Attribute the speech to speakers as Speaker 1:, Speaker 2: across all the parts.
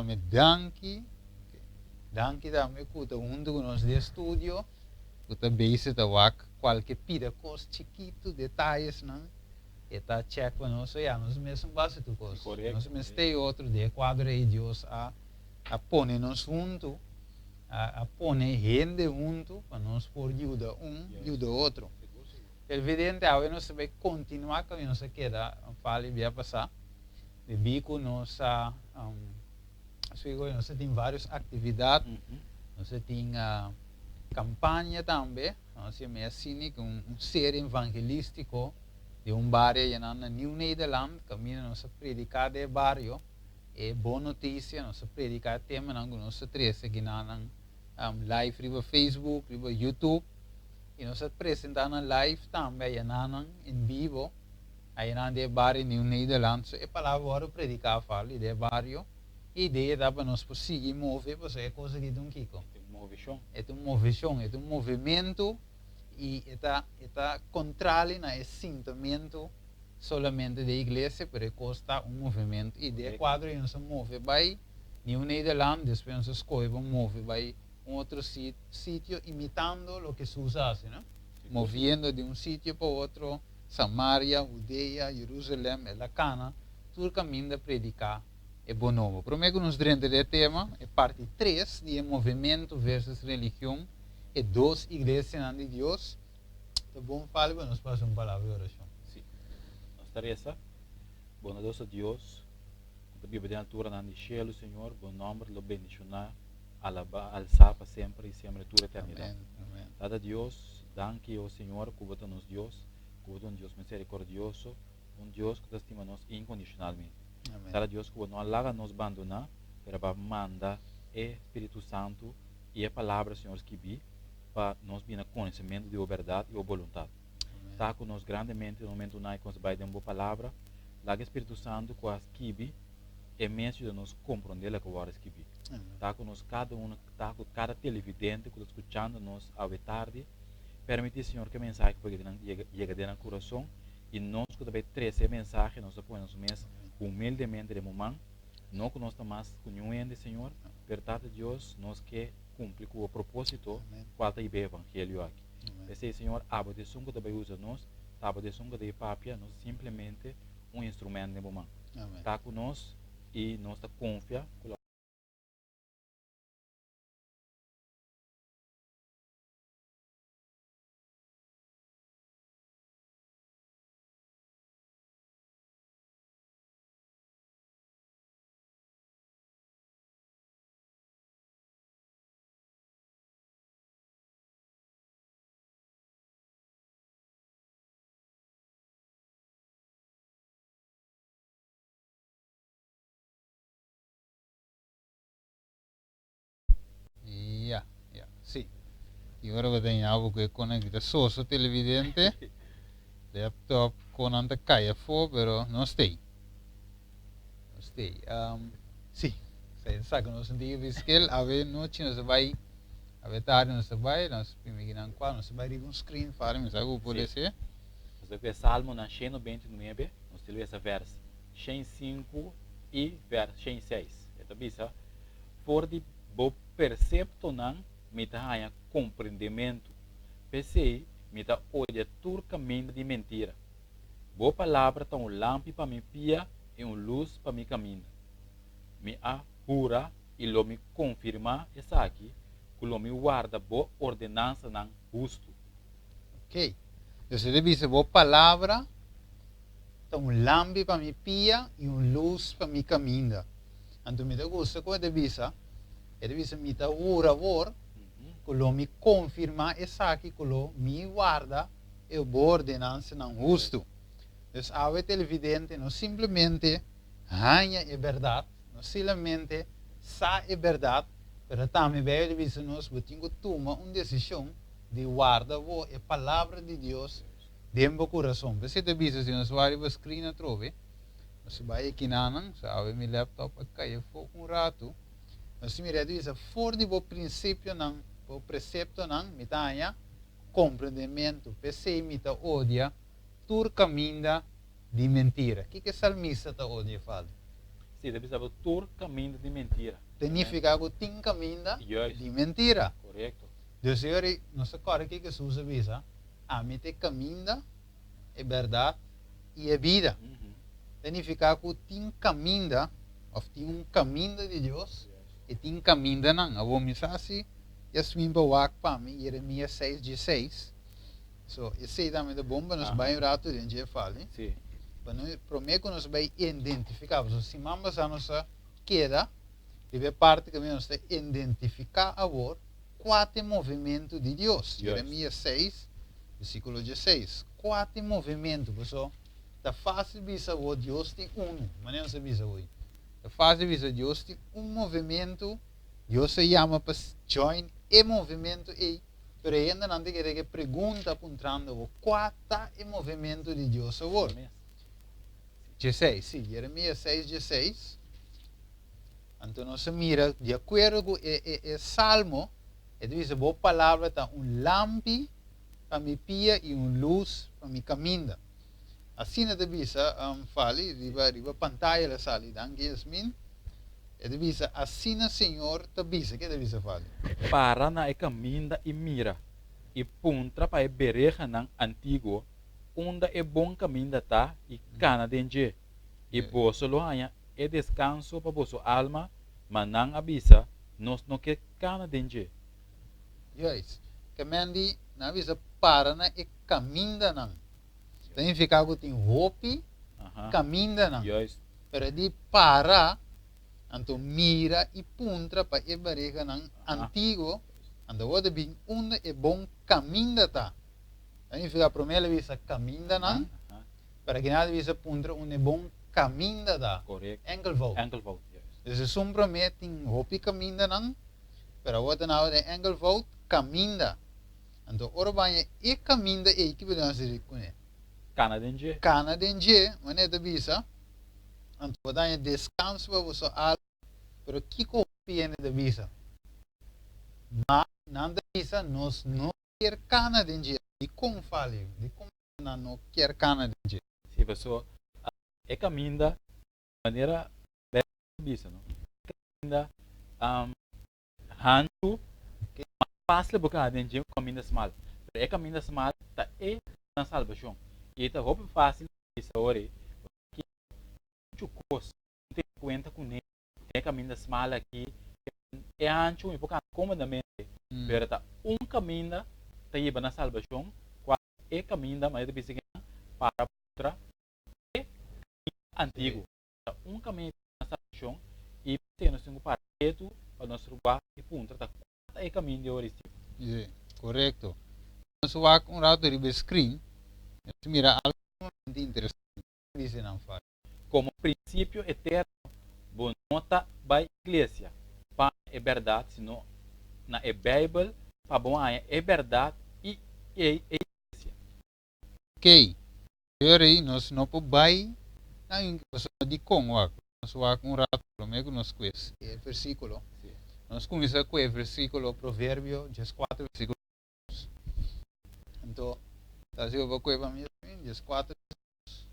Speaker 1: tambe danki. Danki tambe ku ta huntu ku nos den studio, ku ta bezig ta wak kualke pida kos chikitu, detayesnan, e ta check pa nos. So ya, nos mes un base tur kos. Nos mes te otro den e kuadro ei Dios a a pone nos huntu, a a pone hende huntu pa nos por yuda un, yuda otro. Televidente, awe nos ta bai kontinuá kaminda nos a keda fali bia pasá. Debí ku nos a Sigur nos a tin varios actividad, nos a tin campaña tambe, nos a yama asina cu un serie evangelistico den un bario ayina na Nieuw Nederland, caminda nos a predica den e bario e bon noticia, nos a predica e temanan cu nos a trece akinanan live riba Facebook, riba YouTube, y nos a presenta nan live tambe ayinanan en vivo. Ayanan den e bario Nieuw Nederland, so e palabra wòrdu prediká afal i den e bario. E idea ta pa nos por sigui move, pasobra e kos aki ta un kiko?
Speaker 2: E ta un moveshon.
Speaker 1: E ta un moveshon, e ta un movementu i e ta e ta kontrali na e sintamentu solamente den iglesia, pero e kos ta un movementu i den e kuadro ei nos a move bai Nieuw Nederland, despues nos a skohe pa move bai un otro sitio imitando loke Hesus a hasi, no? Moviendo di un sitio pa otro. Samaria, Hudea, Jerusalem, el a kana tur kaminda prediká e bon nobo. Promé ku nos drenta den e tema, e parti tres di e movementu versus religion, e dos iglesianan di Dios, ta bon fali pa nos pasa un palabra di orashon.
Speaker 2: Sí. Nos ta resa, Bondadoso Dios, ku ta biba den alturanan di shelu, Señor, bo nòmber lo bendishoná, alabá, alsá pa semper i semper i tur eternidat.
Speaker 1: Amèn, amèn.
Speaker 2: Tata Dios, Danki, o Señor, ku bo ta nos Dios, ku bo ta un Dios miserikordioso, un Dios ku ta stima nos inkondishonalmente. Tata Dios, ku bo no a laga nos bandoná, pero bo a manda e Spiritu Santu i e Palabra, Señor, skibí pa nos bini na konosementu di bo bèrdat i bo boluntat. Ta ku nos grandemente den momentunan ei ku nos bai den bo Palabra. Laga e Spiritu Santu ku a skibi e mes yuda nos komprondé loke wòrdu skibí. Ta ku nos kada unu. Ta ku kada televidente ku ta skuchando nos awe tardi, permití Señor ku e mensahe ku por yega den nan kurason i nos ku ta bai trese e mensahe nos ta pone nos mes humildemente den bo man, no ku nos ta mas ku niun hende Señor, pero Tata Dios nos ke kumpli ku bo propósito kual ta hiba e evangelio aki. P'esei Señor abo ta esun ku ta bai usa nos, ta abo ta esun ku ta bai papia, nos ta simplemente un instrumento den bo man. Ta ku nos i nos ta konfia ku lo.
Speaker 1: Ya, ya, sí. Y ora bo ta ña bo ku e konan ki ta soso televidente, laptop konan ta kai afó, pero no stay. No stay. Um, sí, sa saka nos un tiki fiskel, awe nochi nos a bai, awe tardi nos a bai, nos primi kinan kua, nos a bai riba un screen fari, mi sa ku por
Speaker 2: Sí.
Speaker 1: ese.
Speaker 2: Nos ta ku e Salmonan 129, nos ta lesa vers 105 i vers 106. E ta bisa, For di bo perseptonan mi ta haña komprendementu, p'esei mi ta odia tur kaminda di mentira. Bo palabra ta un lampi pa mi pia i un lus pa mi kaminda. Mi a hura i lo mi konfirmá esaki, ku lo mi warda bo ordenansanan hustu.
Speaker 1: Oké. Entonces e ta bisa, Bo palabra ta un lampi pa mi pia i un lus pa mi kaminda. Anto mi ta gusta ku e ta bisa, e ta bisa, Mi ta hura awor ku lo mi konfirmá esaki ku lo mi warda e bo ordenansanan hustu. Dus awe televidente no simplemente haña e bèrdat, no silamente sa e bèrdat, pero tambe Beibel ta bisa nos bo tin ku tuma un desishon di warda bo e Palabra di Dios den bo kurason. P'esei ta bisa si nos wak riba screen atrobe, nos bai e kinanan, so awe mi laptop a kai afó un ratu, nos mira e ta bisa for di bo prinsipionan, bo preseptonan mi ta haña komprendementu, p'esei mi ta odia tur kaminda di mentira. Kiko e salmista ta odia, Faldo?
Speaker 2: Si, ta bisa bo tur kaminda di mentira.
Speaker 1: Ta nifiká ku tin kaminda di mentira.
Speaker 2: Korekto.
Speaker 1: Dus e ora nos ta kòrda ke Hesus a bisa, Ami ta e kaminda, e bèrdat i e bida. Ta nifiká ku tin kaminda òf tin un kaminda di Dios i tin kamindanan. Awor mi sa si Yasmin por wak pa mi Jeremias seis dieseis. So, esei tambe ta bon pa nos bai un ratu den dje fali.
Speaker 2: Sí.
Speaker 1: Pa nos, promé ku nos bai identifiká, pasobra siman pasá nos a keda riba e parti kaminda nos ta identifiká awor kua ta e movementu di Dios. Jeremias seis, versíkulo dieseis. Kua ta e movementu? Pasobra ta fásil bisa awor Dios tin unu, manera nos a bisa awor. Ta fásil bisa Dios tin un movementu, Dios a yama pa join e movementu ei. Pero e hendenan ta kere ke pregunta puntrando bo, Kua ta e movementu di Dios awor? Dieseis, sí, Jeremias seis dieseis. Anto nos a mira, di akuerdo ku e e e salmo, e ta bisa, Bo palabra ta un lampi pa mi pia i un lus pa mi kaminda. Asina ta bisa, Fali, riba riba pantaya lo sali. Danki, Yasmin. E ta bisa, Asina Señor ta bisa. Ke ta bisa, Fali?
Speaker 2: Para na e kaminda i mira, i puntra pa e berehanan antiguo unda e bon kaminda ta i kana den dje, i boso lo haña e deskanso pa boso alma, ma nan a bisa, Nos no ke kana den dje.
Speaker 1: Juist. Ke men di, nan a bisa para na e kamindanan. Ta nifiká ku tin hopi kamindanan.
Speaker 2: Juist.
Speaker 1: Pero di para, anto mira i puntra pa e barehanan antiguo, anto bo ta bin unda e bon kaminda ta. Ta nifiká promé el a bisa kamindanan, pero aki nan a bisa puntra unda e bon kaminda ta.
Speaker 2: Korekto.
Speaker 1: Enkelvoud.
Speaker 2: Enkelvoud, juist.
Speaker 1: Dus esun promé tin hopi kamindanan, pero awor ta naba den enkelvoud, kaminda. Anto ora baña e kaminda ei, ki bo ta hasi kuné?
Speaker 2: Kana den dje.
Speaker 1: Kana den dje, manera ta bisa, anto bo ta haña deskanso pa boso alma. Pero kiko hopi hende ta bisa? Ma nan ta bisa, Nos no kier kana den dje. Dikon, Fali? Dikon nan no kier kana den dje?
Speaker 2: Sí, pasobra e kaminda, manera Bijbel ta bisa, no? E kaminda Hanchu, mas fácil bo kana den dje ku kaminda smal. Pero e kaminda smal ta e na salbashon. I ta hopi fácil bisa ora ei, bo muchu kos no tene kuenta kuné den e kaminda smal aki. E hanchu mi por kana kómodamente, pero ta un kaminda ta hiba na salbashon, kual e kaminda, manera ta bisa kinan, para puntra e kaminda antiguo. Ta un kaminda na salbashon i p'esei nos tin ku para ketu pa nos rugá i puntra ta kua ta e kaminda di ora i.
Speaker 1: Sí, korekto. Nos wak un ratu riba e screen, nos mira algu sumamente interesante. Dice nan fala.
Speaker 2: Komo prinsipio eterno bo no ta bai iglesia pa haña e bèrdat sino na e Beibel pa bo haña e bèrdat i e iglesia.
Speaker 1: Oké, Yori, nos no por bai na un pasobra dikon wak? Nos wak un ratu promé ku nos kues e versíkulo. Nos kuminsá ku e versíkulo Proverbio dieskuater versíkulo dos. Anto, ta si bo por kue pa mi, dieskuater dos.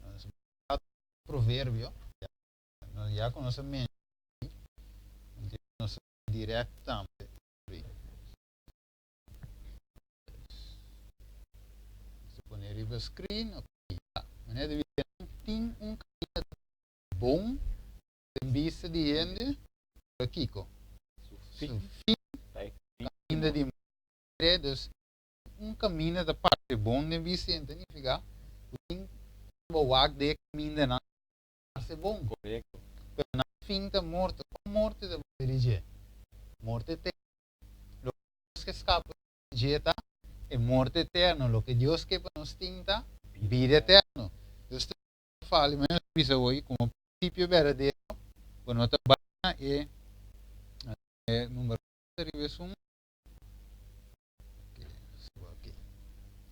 Speaker 1: Nos bai Proverbio, nos ya ku nos a menshoná, nos a dirèkt tambe. Se pone riba screen. Ok, ya. Meneer de Witte, tin un caminda bon den bista di hende, pero kiko?
Speaker 2: Su
Speaker 1: Su
Speaker 2: fin
Speaker 1: fin
Speaker 2: ta e
Speaker 1: caminda di muere. Dus un caminda ta parce bon den bista di hende, ta nifica cu tin bo wak den e camindanan parce bon.
Speaker 2: Correcto.
Speaker 1: Pero nan fin ta morto. Con morto ta bota di dje? Morto eterno. Loke Dios ke skapa di dje ta e morto eterno. Loke Dios ke pa nos tin ta bida eterno. Dios ta fala, i nos bisa hoy, komo prinsipio berdadero, bo no ta bai na e number riba esun. Ok,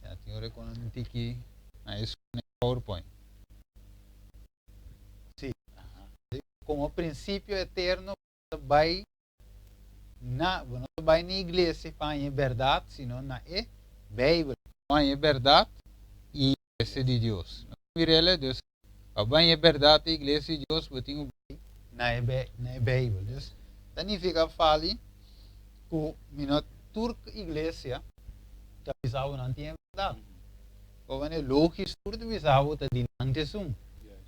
Speaker 1: ya tin ora ku nan tiki na esun PowerPoint. Sí. Komo prinsipio eterno bo ta bai Na, bo no ta bai na iglesia pa haña e bèrdat, sino na e Beibel. Bo haña e bèrdat i iglesia di Dios. Nos ta mira el, dus Pa baña e bèrdat di Iglesia di Dios bo tin ku bai na e na e Beibel. Dus ta nifiká fali ku mi no tur iglesia ta bisa bo nan tin e bèrdat. Pasobra e logis tur ta bisa bo ta di nan ta esun.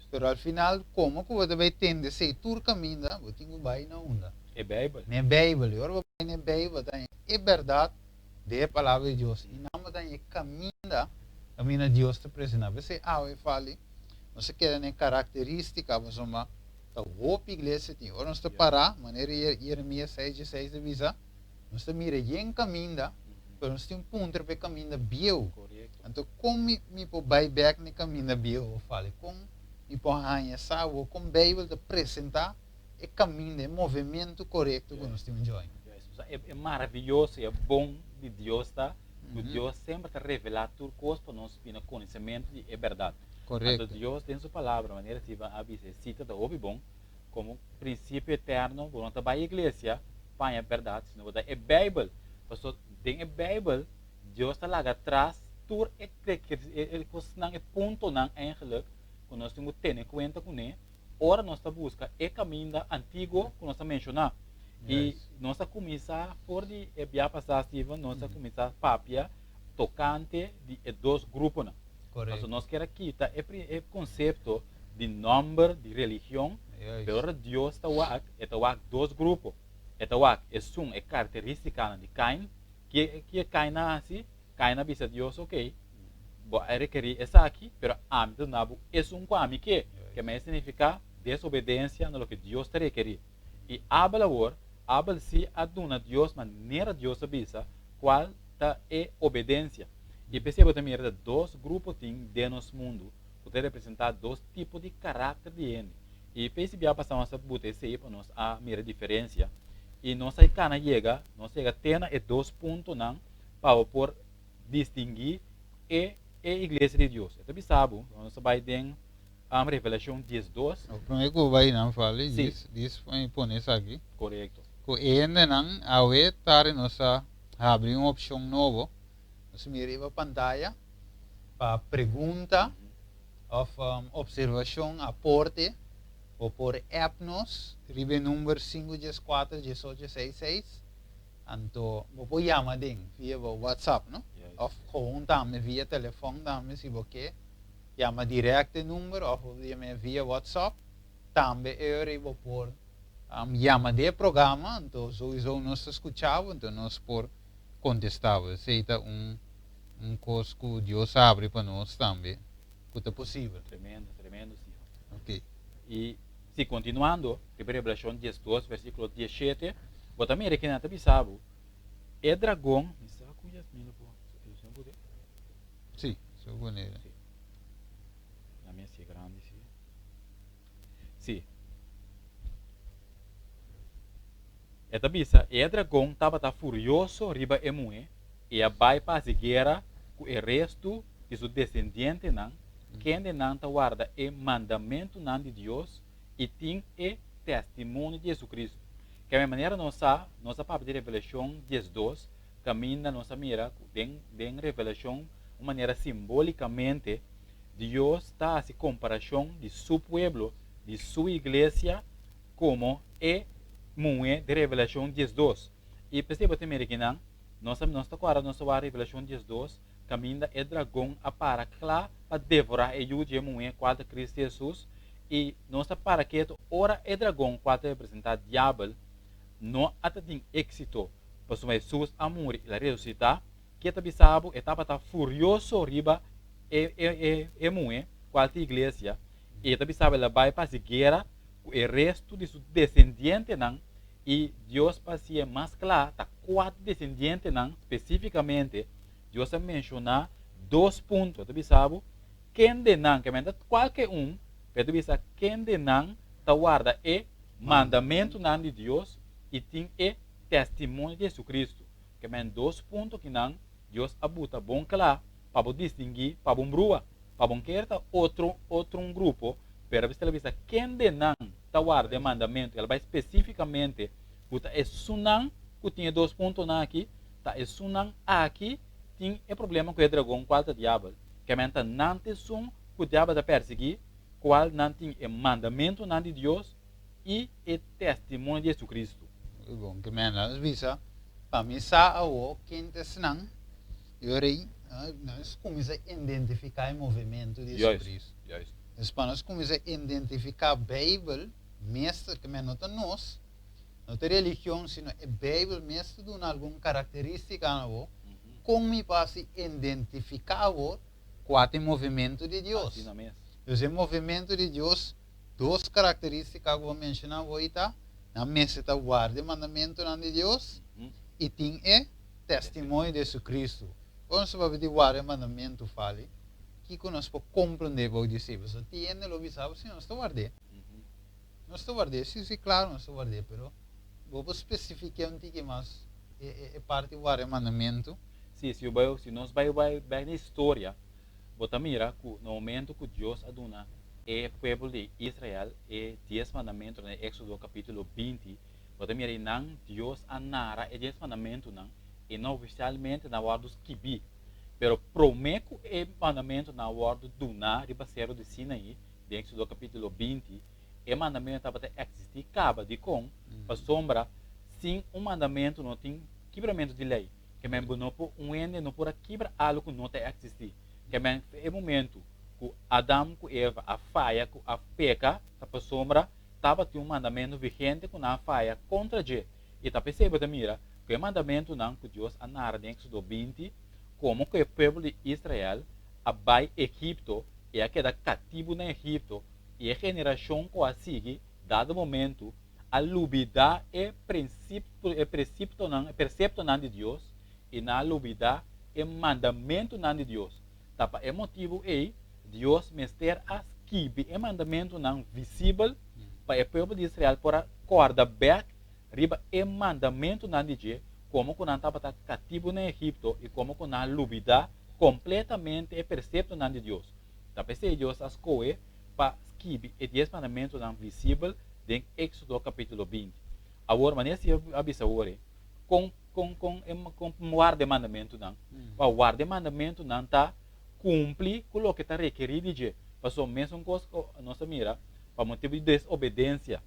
Speaker 1: Pero al final komo ku bo ta bai tende esei tur kaminda bo tin ku bai na unda?
Speaker 2: E Beibel.
Speaker 1: Na e Beibel. I ora bo bai na e Beibel ta haña e bèrdat di e Palabra di Dios. I nan bo ta haña e kaminda kaminda Dios ta presentá. P'esei awe fali nos a keda na e karakterístika pasobra ta hopi iglesia tin. Ora nos ta pará, manera Jeremias seis dieseis ta bisa, nos ta mira yen kaminda, pero nos tin puntra pa e kaminda bieu. Anto kon mi mi por bai bèk na e kaminda bieu? Fali, kon mi por haña sa awor kon Beibel ta presentá e kaminda, e movementu korekto ku nos tin un join?
Speaker 2: E maraviyoso i e bon di Dios ta ku Dios semper ta revelá tur kos pa nos bini konosementu di e bèrdat.
Speaker 1: Korekto.
Speaker 2: Anto Dios den su Palabra, manera Steven a bisa, e sita ta hopi bon, komo prinsipio eterno, bo no ta bai iglesia pa haña bèrdat, sino bo ta e Beibel. Pasobra den e Beibel Dios ta laga tras tur e e kosnan, e puntonan eigenlik ku nos tin ku tene kuenta kuné ora nos ta buska e kaminda antiguo ku nos a menshoná. I nos a kuminsá for di e bia pasá, Steven, nos a kuminsá papia tokante di e dos gruponan.
Speaker 1: Korekto.
Speaker 2: Pasobra nos kier a kita e e konsepto di nòmber di religion, pero ora Dios ta wak, e ta wak dos grupo. E ta wak esun e karakterístikanan di Kain. Ke ke Kain a hasi? Kain a bisa Dios, Oké, bo a rekerí esaki, pero ami ta duna bo esun ku ami ke. Ke mei signifiká desobedensia na loke Dios ta rekerí. I Abel awor, Abel sí a duna Dios manera Dios a bisa, kual ta e obedensia. I p'esei bo ta mira ta dos grupo tin den nos mundu ku ta representá dos tipo di karakter di hende. I p'esei bia pasá nos a buta esei pa nos a mira diferensia. I nos a kana yega, nos a yega te na e dos puntonan pa bo por distinguí e e iglesia di Dios. E ta bisa bo, nos ta bai den Revelashon 12.
Speaker 1: No, promé ku bo bai nan fali,
Speaker 2: Sí.
Speaker 1: djis djis pone esaki.
Speaker 2: Korekto.
Speaker 1: Ku e hendenan awe tardi nos a habri un opshon nobo. Nos mira riba pantaya pa pregunta òf opservashon, aporte, bo por app nos riba e number sinku 14 18 seis seis. Anto bo por yama den via bo WhatsApp, no? Òf gewoon tambe via telefòn tambe si bo ke yama dirèkt e number òf bo por yama via WhatsApp. Tambe e ora ei bo por yama den e programa, anto souiso nos ta skucha bo, anto nos por kontestá bo. Esei ta un un kos ku Dios a habri pa nos tambe ku ta posibel.
Speaker 2: Tremendo, tremendo si.
Speaker 1: Ok.
Speaker 2: I si kontinuando riba Revelashon 12 versíkulo 17, bo ta mira kinan ta bisa bo, E dragon, mi sa ku Yasmin lo por, e por
Speaker 1: Si, so pone.
Speaker 2: Si. Na mi hasi grandi si. Si. E ta bisa, E dragon tabata furioso riba e muhé i a bai pa hasi guera ku e restu di su desendientenan, kendenan ta warda e mandamentunan di Dios i tin e testimonio di Jesucristo. Keme manera nos sa, nos a papia di Revelashon 12, kaminda nos a mira ku den den Revelashon un manera simbólikamente Dios ta hasi komparashon di su pueblo, di su iglesia, komo e muhé di Revelashon 12. I p'esei bo ta mira kinan, nos a nos ta kòrda nos a wak Revelashon 12, kaminda e dragon a para kla pa devorá e yu dje muhé, kual ta Kristu Hesus, i nos a para ketu ora e dragon, kual ta representá Diabel, no a ta tin éksito, pasobra Hesus a muri i el a resusitá. Ke ta bisa bo? E tabata furioso riba e e e e muhé, kual ta iglesia, i e ta bisa bo el a bai pa hasi guera ku e restu di su desendientenan, i Dios pa hasié mas kla ta kua desendientenan spesífikamente. Dios a menshoná dos punto. E ta bisa bo kendenan, ke menta kualke un, pero e ta bisa kendenan ta warda e mandamentunan di Dios i tin e testimonio di Jesucristo. Ke men dos punto kinan Dios a buta bon kla pa bo distinguí pa bo brua, pa bo ker ta otro otro un grupo, pero a bisa bisa kendenan ta warda e mandamentu. El a bai spesífikamente ku ta esunnan ku tin e dos puntonan aki, ta esunnan aki tin e problema ku e dragon kual ta diabel. Ke men ta nan ta esun ku diabel ta persiguí. Kual nan tin e mandamentunan di Dios i e testimonio di Jesucristo.
Speaker 1: Bon, ke men nos bisa, pa mi sa awo ken ta esnan, e ora ei nos kuminsá identifiká e movementu di Jesucristo.
Speaker 2: Juist.
Speaker 1: Dus pa nos kuminsá identifiká Beibel mes, ke men no ta nos, no ta religion, sino e Beibel mes ta duna algun karakterístika na bo, kon mi por hasi identifiká awor kua ta e movementu di Dios.
Speaker 2: Asina mes.
Speaker 1: Dus e movementu di Dios, dos karakterístika ku bo a menshoná awor ta, nan mester ta warda e mandamentunan di Dios i tin e testimonio di Jesucristo. Ora nos ta papia di warda e mandamentu, Fali, kiko nos por komprondé bou di esei? Pasobra tin hende lo bisa bo, si nos ta ward'é. Nos ta ward'é, si, si, klaro nos ta ward'é, pero bo por spesifiká un tiki mas e parti warda e mandamentu?
Speaker 2: Si, si bo bai, si nos bai bai bek na historia, bo ta mira ku na momento ku Dios a duna e pueblo di Israel e dies mandamentunan den Éxodo kapítulo 20, bo ta mira einan Dios a nara e dies mandamentunan i no ofisialmente nan a wòrdu skibí. Pero promé ku e mandamentunan a wòrdu duná riba seru di Sinaí, den Éxodo kapítulo 20, e mandamentu tabata eksistí kaba. Dikon? Pasobra sin un mandamentu no tin kibramentu di lei. Ke men bo no por, un hende no por a kibra algu ku no ta eksistí. Ke men e momentu ku Adam ku Eva a faya, ku a peka, ta pasobra tabatin un mandamentu vigente ku nan a faya kontra dje. I ta p'esei bo ta mira ku e mandamentunan ku Dios a nara den Éxodo 20, komo ku e pueblo di Israel a bai Egipto i a keda katibu na Egipto, i e generashon ku a sigui dado momentu a lubidá e e presiptonan, e perseptonan di Dios, i nan a lubidá e mandamentunan di Dios. Ta pa e motibu ei Dios mester a skibi e mandamentunan visibel pa e pueblo di Israel por a kòrda bèk riba e mandamentunan di dje komo ku nan tabata katibu na Egipto i komo ku nan a lubidá kompletamente e perseptonan di Dios. Ta p'esei Dios a skohe pa skibi e Dies Mandamentunan visibel den Éxodo kapítulo 20. Awor, manera si a bisa awor ei, kon kon kon e kon warda e mandamentunan? Pa warda e mandamentunan ta kumpli ku loke ta rekerí di dje. Pasobra mesun kos ku nos a mira, pa motibu di desobedensia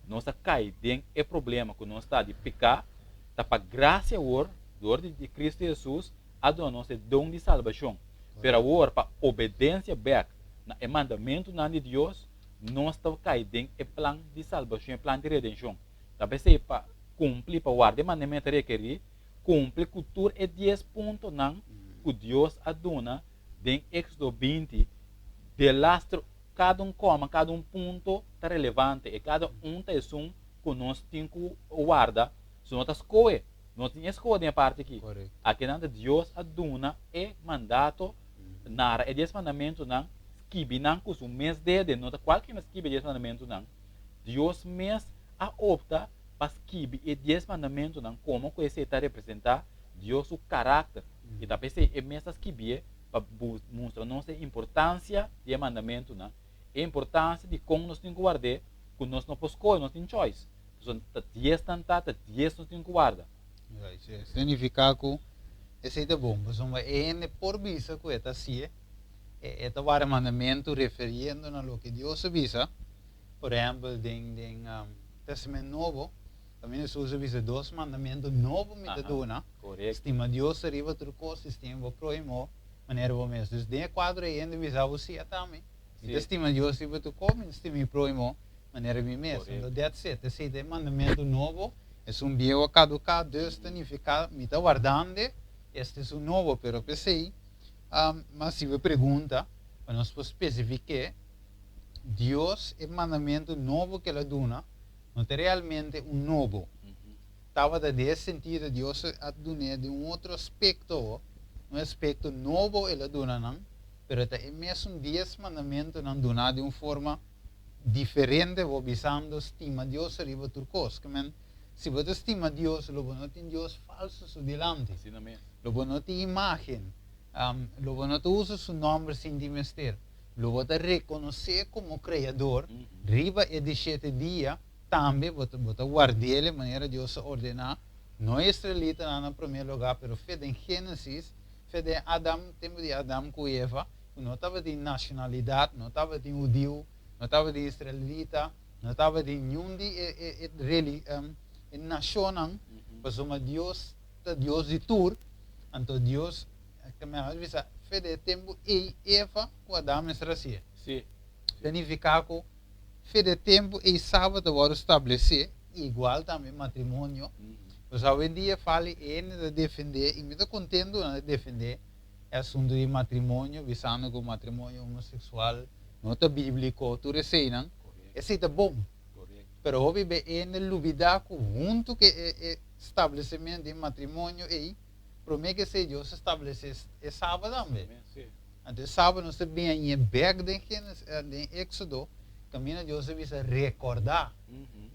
Speaker 2: nos a kai den e problema ku nos ta di piká, ta pa grasia awor, dor di Kristu Hesus, a duna nos e don di salbashon. Pero awor, pa obedensia bèk na e mandamentunan di Dios, nos ta kai den e plan di salbashon, e plan di redenshon. Ta p'esei, pa kumpli, pa warda e mandamentu ta rekerí kumpli ku tur e dies puntonan ku Dios a duna den Éxodo 20, delastro kada un kòma, kada un punto ta relevante, i kada un ta esun ku nos tin ku warda, si no ta skohe. No tin eskoho den e parti aki. Akinan ta Dios a duna e mandato, nara e dies mandamentunan, skibi nan ku su mes dede. No ta kualke hende a skibi e dies mandamentunan. Dios mes a opta pa skibi e dies mandamentunan komo ku esei ta representá Dios su karakter. I ta p'esei e mes a skibié pa mustra nos e importansia di e mandamentunan, e importansia di kon nos tin ku ward'é, ku nos no por skohe, nos tin choice. Pasobra ta dies nan ta, ta dies nos tin ku warda.
Speaker 1: Right, sí. Significa ku esei ta bon, pasobra e hende por bisa ku e ta hasié, e ta warda mandamentu referiendo na loke Dios a bisa. Por ehèmpel, den den Testament Nobo, kaminda Hesus a bisa dos mandamentu nobo mi ta duna, stima Dios ariba tur kos i stima bo próhimo manera bo mes. Dus den e kuadro ei hende bisa bo si ata mi, mi ta stima Dios riba tur kos, mi ta stima mi próhimo manera mi mes. Anto that's it, esei ta e mandamentu nobo, esun bieu a kaduká, dus ta nifiká mi ta wardande este esun nobo, pero p'esei mas si bo pregunta pa nos por spesifik'é, Dios e mandamentu nobo ku el a duna no ta realmente un nobo. Tabata den e sentido Dios a dun'é den un otro aspekto, un aspekto nobo el a duna nan, pero ta e mesun dies mandamentunan duná den un forma diferente, bo bisando stima Dios ariba tur kos. Ke men, si bo ta stima Dios, lo bo no tin dios falsu su dilanti. Lo bo no tin imágen. Lo bo no ta usa su nòmber sin tin mester. Lo bo ta rekonosé komo Kreador riba e di shete dia. Tambe bo ta bo ta ward'el manera Dios a ordená, no e israelitanan na promé lugá, pero fe den Génesis, fe den Adam, tempu di Adam ku Eva, ku no tabatin nashonalidat, no tabatin hudiu. No tabatin israelita, no tabatin niun di e e e reli e nashonnan, pasobra Dios ta Dios di tur, anto Dios ta mehor bisa fe di e tempu ei Eva ku Adam mester hasié.
Speaker 2: Sí.
Speaker 1: Ta nifiká ku fe di e tempu ei Sabat a wòrdu stablesé, igual tambe matrimonio. Pasobra awendia fali hende ta defendé, i mi ta kontentu nan ta defendé e asuntu di matrimonio, bisando ku matrimonio homoseksual no ta bíbliko, tur eseinan, esei ta bon. Pero hopi be hende lubidá ku huntu ku e e stablesementu di matrimonio ei, promé ku esei Dios a stablesé e Sabat tambe. Anto e Sabat nos ta bin hañ'é bèk den Génesis, den Éksodo, kaminda Dios a bisa rekordá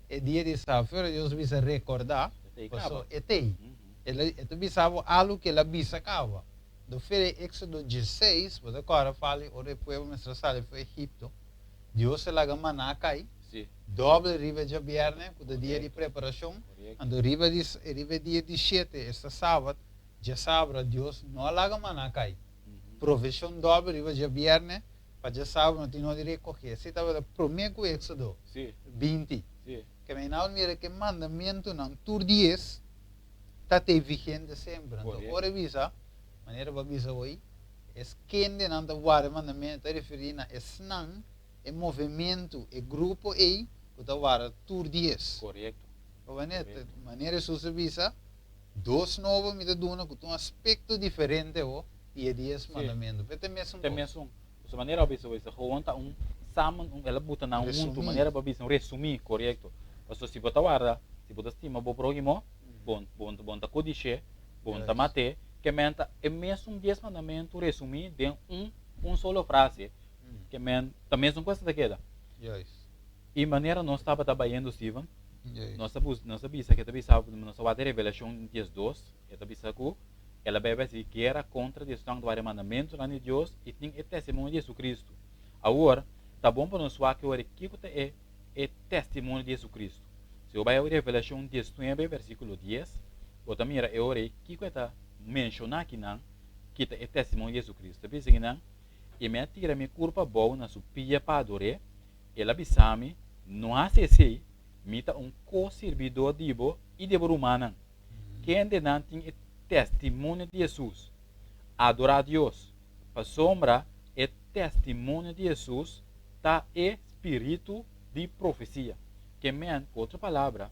Speaker 1: e dia di Sabat. Ora Dios a bisa rekordá, pasobra e t'ei. El a, e ta bisa bo algu ku el a bisa kaba. Do fe den Éksodo diesseis, bo ta kòrda fali ora e pueblo mester a sali for Egipto, Dios a laga maná kai, dòbel riba e djabièrnè, ku ta dia di preparashon, anto riba di, riba e dia di shete, esta sabat, djasabra, Dios no a laga maná kai. Provishon dòbel riba djabièrnè, pa djasabra no tin no di rekogé. Esei tabata promé ku Éksodo 20. Ke men a mira ku e mandamentunan tur dies ta te vigente semper. Anto ora e bisa, manera bo a bisa hoy, es kendenan ta warda e mandamentu ta referí na esnan, e movementu, e grupo ei ku ta warda tur dies.
Speaker 2: Korekto.
Speaker 1: Manera Hesus a bisa, Dos nobo mi ta duna ku ta un aspekto diferente ho di e dies mandamentu. Pero ta e mesun
Speaker 2: kos. Ta e mesun. Pasobra manera bo bisa bo bisa gewoon ta un samen, un el a buta nan huntu, manera bo bisa un resumí, korekto. Pasobra si bo ta warda, si bo ta stima bo próhimo, bo bo ta kodish'é, bo ta mat'é, ke men ta e mesun dies mandamentu resumí den un un solo frase, ke men ta mesun kos ta keda. I manera nos tabata bayendo, Steven, nos a bus nos a bisa ke ta bisa nos a wak Revelashon 12, e ta bisa ku el a bai bai hasi guera kontra di esnan ku ta wak e mandamentunan di Dios i tin e testimonio di Jesucristo. Awor, ta bon pa nos wak awor kiko ta e e testimonio di Jesucristo. Si bo bai Revelashon 19 versíkulo 10, bo ta mira e ora ei kiko e ta menshoná akinan ki ta e testimonio di Jesucristo. Ta bisa akinan, I mi a tira mi kurpa abou na su pia pa ador'é. El a bisa mi, No hasi esei, mi ta un ko-sirbidó di bo i di bo rumannan, kendenan tin e testimonio di Hesus. Adorá Dios, pasobra e testimonio di Hesus ta e spiritu di profesia. Ke men, ku otro palabra,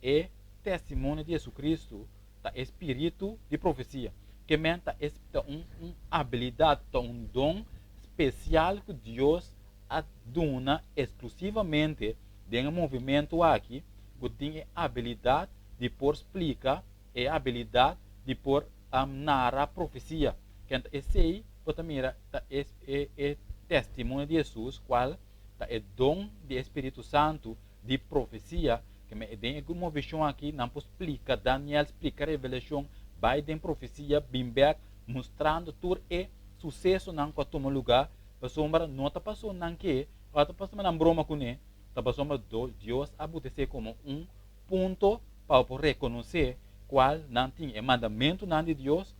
Speaker 2: e testimonio di Hesukristu ta e spiritu di profesia. Ke men ta ta un un abilidat, ta un don spesial ku Dios a duna eksklusivamente den e movimentu aki ku tin e abilidat di por splika, e abilidat di por nara profesia. Kenta esei bo ta mira ta e e testimonio di Hesus kual ta e don di e Spiritu Santu di profesia ke men den e movishon aki nan por splika Daniel, splika Revelashon, bai den profesia, bin bek mustrando tur e susesonan ku a tuma lugá. Pasobra no ta paso nan ke, ora ta pasobra nan broma kuné, ta pasobra Dios a buta esei komo un punto pa bo por rekonosé kual nan tin e mandamentunan di Dios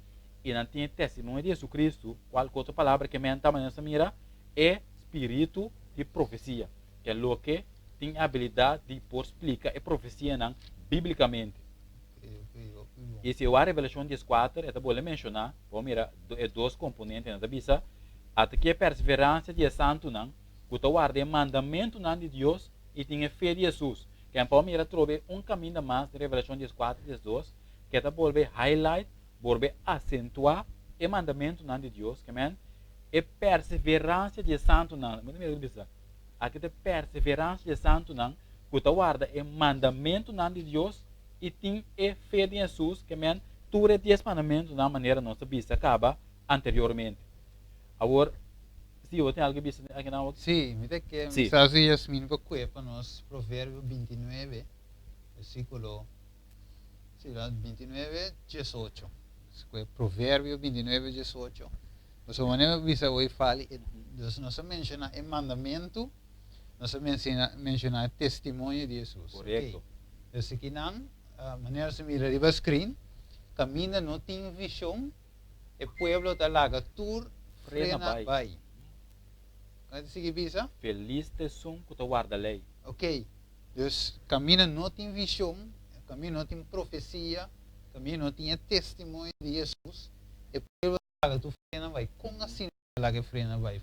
Speaker 2: i nan tin e testimonio di Jesucristo, kual ku otro palabra ke men ta manera nos ta mira e spiritu di profesia, ke loke tin e abilidat di por splika e profesianan bíblikamente. I si e wak Revelashon 14 e ta bolbe menshoná, bo mira e dos komponentenan ta bisa, Ata ki e perseveransia di e santunan ku ta warda e mandamentunan di Dios i tin e fe di Hesus. Ken por mira atrobe un kaminda mas den Revelashon 14, 12, ke ta bolbe highlight, bolbe asentuá e mandamentunan di Dios, ke men, e perseveransia di e santunan. Bo ta mira bisa, aki ta e perseveransia di e santunan ku ta warda e mandamentunan di Dios i tin e fe di Hesus, ke men, tur e dies mandamentunan manera nos a bisa kaba anteriormente. Awor, si bo tin algu bisa aki nan?
Speaker 1: Sí, mi ta ke sí. Sa si Yasmin por kue pa nos Proverbio 29, versíkulo sí, 29, 18. Kue Proverbio 29, 18. Pasobra manera mi bisa hoy fali, e, dus nos a menshoná e mandamentu, nos a mensina, menshoná e testimonio di Hesus.
Speaker 2: Korekto.
Speaker 1: Okay. Dus akinan, uh, manera nos a mira riba screen, kaminda no tin vishon, E pueblo ta laga tur frena bai. Kon e ta sigui bisa?
Speaker 2: Felis ta esun ku ta warda lei.
Speaker 1: Ok, dus kaminda no tin vishon, kaminda no tin profesia, kaminda no tin e testimonio di Hesus, e pueblo ta laga tur frena bai. Kon asina nan ta laga e frena bai?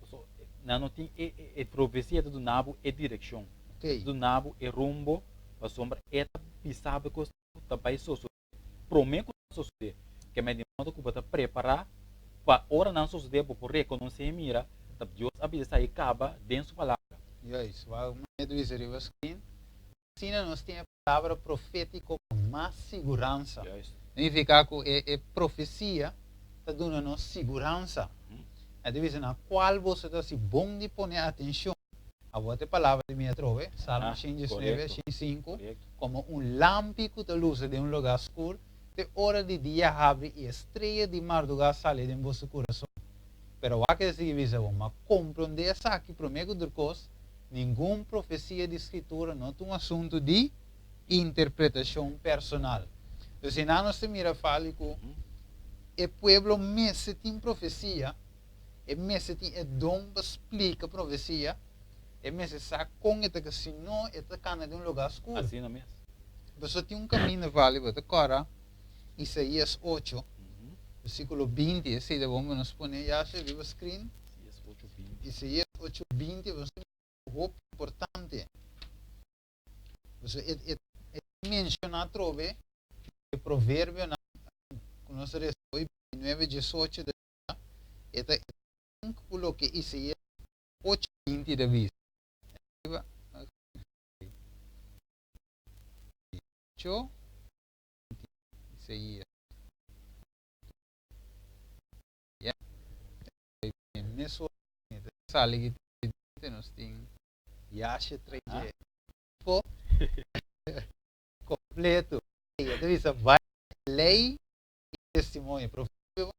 Speaker 2: Pasobra nan no tin e e profesia ta duna bo e direkshon, ta duna bo e rumbo, pasobra e ta bisa bo e kos ku ta bai sosodé promé ku nan sosodé. Ke mei di modo ku bo ta prepará pa ora nan sosodé bo por rekonosé i mira ta Dios a bisa esaki kaba den su palabra.
Speaker 1: Juist, wak manera ta bisa riba screen. Asina nos tin e palabra profétiko ku mas siguransa. Signifiká ku e e profesia ta duna nos siguransa. E ta bisa na kual boso ta hasi bon di pone atenshon. Awor ta e palabra di mi atrobe, Salmo 119, 105, komo un lampi ku ta lusa den un lugá skur te ora di dia habri i e strea di mardugá sali den boso kurason. Pero wak e ta sigui bisa bo, Ma komprondé esaki promé ku tur kos, Ningun profesia di Skritura no ta un asuntu di interpretashon personal. Dus einan nos ta mira fali ku e pueblo mester tin profesia, e mester tin e don pa splika profesia, e mester sa kon e ta ka, si no e ta kana den un lugá skur.
Speaker 2: Asina mes.
Speaker 1: Pasobra tin un kaminda fali bo ta kòrda Isaías ocho, versíkulo 20, esei ta bon pa nos pone yasha riba screen.
Speaker 2: Isaías ocho 20.
Speaker 1: Isaías ocho 20, nos ta mira hopi importante. Pasobra e, e, e menshoná atrobe e proverbionan ku nos a resa hoy, 29, 18, ta bisa, e ta link ku loke Isaías ocho 20 ta bisa. Riba, ocho, 20, Isaías. Ya. Mesora sali ki nos tin yashe trece po completo. E ta bisa bai ley y testimonio. Proverbio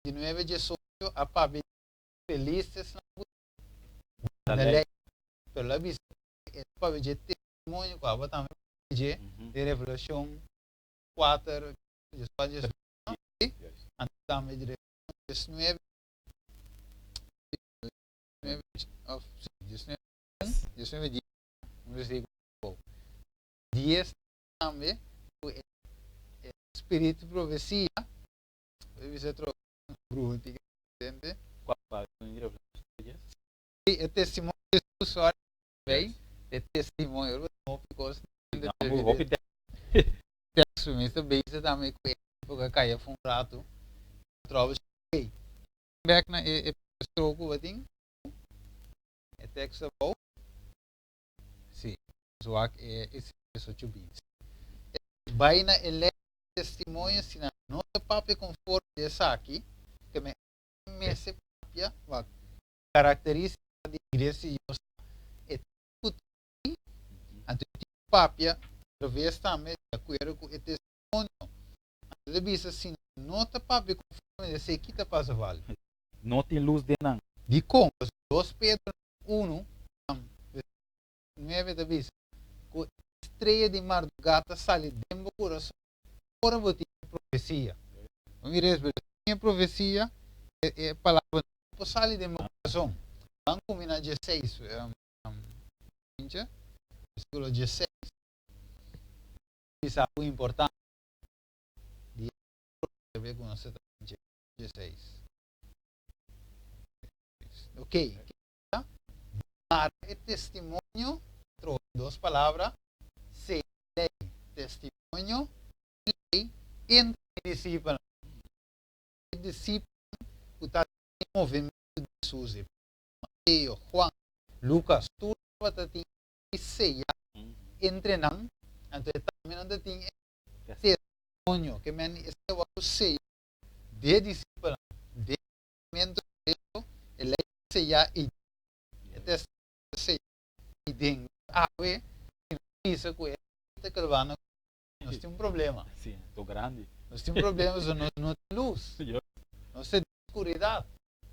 Speaker 1: 29, 18 a papia feliz esnan ku guarda ley. Pero la bisa e ta papia dje testimonio ku abo tambe papia dje den Revelacion 4, 18, 19, anto tambe 19, 19, 19, 19, 10, 10 tambe ku e spiritu di profesia, bisa otro bruho tin presente.
Speaker 2: Kua
Speaker 1: Sí, e testimonio di Jesus, sorry, bay, e testimonio, hopi kos.
Speaker 2: Hopi
Speaker 1: teksto, mi ta bezig tambe ku e porque kaya for un ratu. Trouwens, hey, back na e stroke ku batin. E teksto abou. Sí, zwak e Isaías ocho binti. Bai na e lei testimonio si nan no ta papia konforme di esaki, ke men mester papia, wak, karakteristika di iglesia di Dios ta e ku tin, anto e tin ku papia atraves tambe di akuerdo ku e testimonio. Anto ta bisa si nan no ta papia konforme di esei, ki ta pasa vali?
Speaker 2: No tin lus den nan.
Speaker 1: Dikon? Pasobra dos Pedro unu, versíkulo nuebe ta bisa ku e strea di mardugá ta sali den bo kurason ora bo tin e profesia. Bo mira es, pero sin e profesia e e palabra no por sali den bo kurason. Ban kuminá dieseis, versíkulo dieseis bisa algu importante di e proverbio ku nos ta trata dieseis. Ok. Mara e testimonio, trobe dos palabra, sei lei, testimonio i lei entre e disipelnan. E disipelnan ku ta den e movementu di Hesus, e Mateo, Juan, Lukas, tur tabata tin e seya entre nan, anto e tambe nan ta tin e testimonio, ke men esei wòrdu seya di e disipelnan den e movementu di e lei seyá ei den. E testimonio ta seyá ei den. Awe, si nos bisa ku e lei ta kalbá nos, nos tin un problema.
Speaker 2: Sí, to grandi.
Speaker 1: Nos tin un problema pasobra nos no tin lus. Nos ta den skuridat.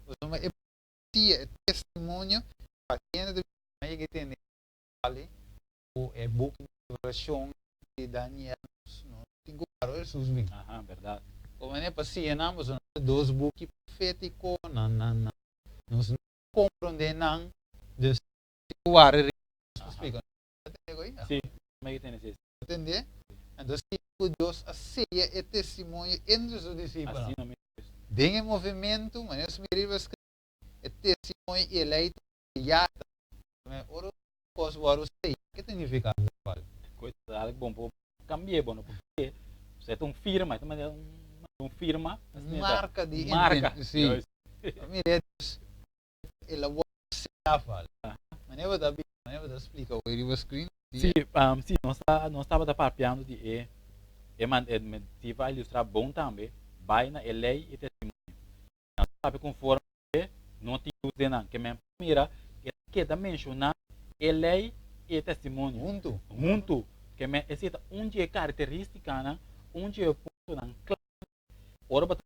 Speaker 1: Pasobra e profesia, e testimonio, pa kende ta bisa nan yega e tende e ku e buki di Revelashon di Daniel, nos no tin ku wòrdu Hesus bin.
Speaker 2: Aha, bèrdat.
Speaker 1: Komo manera pa siña nan, pasobra nan ta dos buki profétiko, nan, nan, nan. Nos no komprondé nan, dus tin ku wara riba nos pa splika. Bo ta tende ku ainda?
Speaker 2: Sí, mi ta tende, sí.
Speaker 1: Bo ta tende? Anto si ku Dios a seya e testimonio entre su disipelnan.
Speaker 2: Asina mes.
Speaker 1: Den e movementu, manera nos mira riba screen, e testimonio i e lei ta seyá. Ora un kos wòrdu seyá, ke ta nifiká Val?
Speaker 2: Ku ta algu bon por kambi'é, bo no por kambi'é. Osea ta un firma, e ta manera un firma.
Speaker 1: Marka di
Speaker 2: Marka.
Speaker 1: Sí. Mira, dus el a wòrdu seyá, Val. Manera bo ta bisa, manera bo ta splika hoy riba screen.
Speaker 2: Sí, sí, nos ta, nos tabata papiando di e, e man, e, si pa ilustrá bon tambe, bai na e lei i testimonio. Nan ta papia konforme e no tin lus den nan. Ke men por mira, e ta keda menshoná e lei i e testimonio.
Speaker 1: Huntu.
Speaker 2: Huntu. Ke men esei ta un di e karakterístikanan, un di e puntonan klave ora bo ta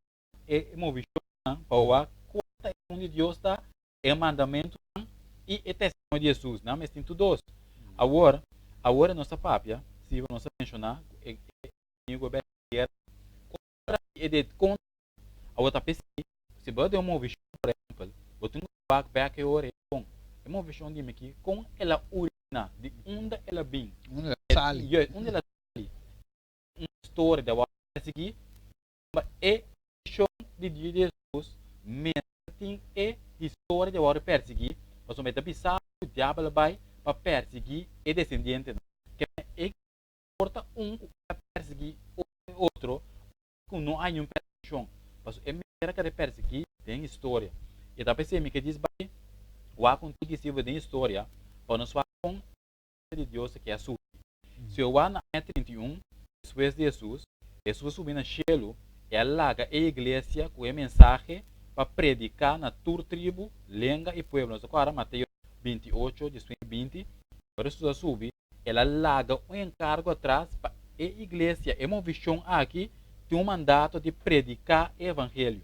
Speaker 2: e movishonnan pa wak kua ta e don di Dios ta, e mandamentunan i e testimonio di Hesus. Nan mes tin tur dos. Awor, awor nos ta papia, si nos a menshoná ku e enemigu a bèt guera kontra di e de kontra. Awor ta p'esei, si bo ta den un movishon, por ehèmpel, bo tin ku wak bèk e ora ei kon e movishon di mi aki, kon el a originá, di unda el a bin,
Speaker 1: Unda el a sali.
Speaker 2: Juist, unda el a sali. Un storia di awor a sigui, ma e mishon di di Hesus mester tin e historia di awor a persiguí, pasobra e ta bisa ku diabel a bai pa persiguí e desendientenan. Kende e por ta un ku a persiguí otro ku no hay niun persekushon, pasobra e mester a keda persiguí den historia. I ta p'esei mi ke dis bai wak un tiki sibu den historia pa nos wak kon e di Dios a keda surgi. Si bo wak na aña 31 despues di Hesus, Hesus a subi na shelu i a laga e iglesia ku e mensahe pa prediká na tur tribu, lenga i pueblo. Nos ta kòrda Mateo 28, 19 i 20, ora Hesus a subi, El a laga un enkargo atras pa e iglesia, e movishon aki tin un mandato di prediká e evangelio.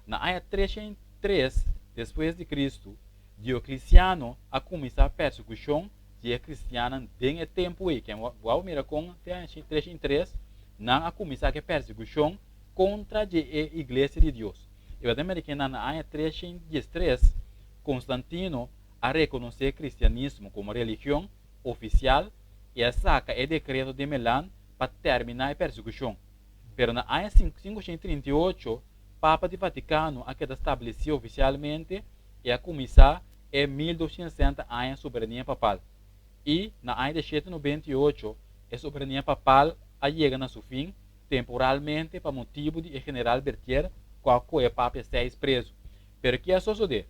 Speaker 2: Na aña 303 despues di Kristu, Dioklisiano a kuminsá persekushon di e kristiannan den e tempu ei. Ken bo a mira kon te aña 303 nan a kuminsá ku e persekushon kontra di e iglesia di Dios. I bo ta mira ke na aña 313 Konstantino a rekonosé kristianismo komo religion ofisial i a saka e Dekreto di Milan pa terminá e persekushon. Pero na aña 538, Papa di Vatikano a keda stablesí ofisialmente i a kuminsá e 1260 aña soberania papal. I na aña 798, e soberania papal a yega na su fin temporalmente pa motibu di e general Berthier ku a kohe Papia seis prezu. Pero ki a sosodé?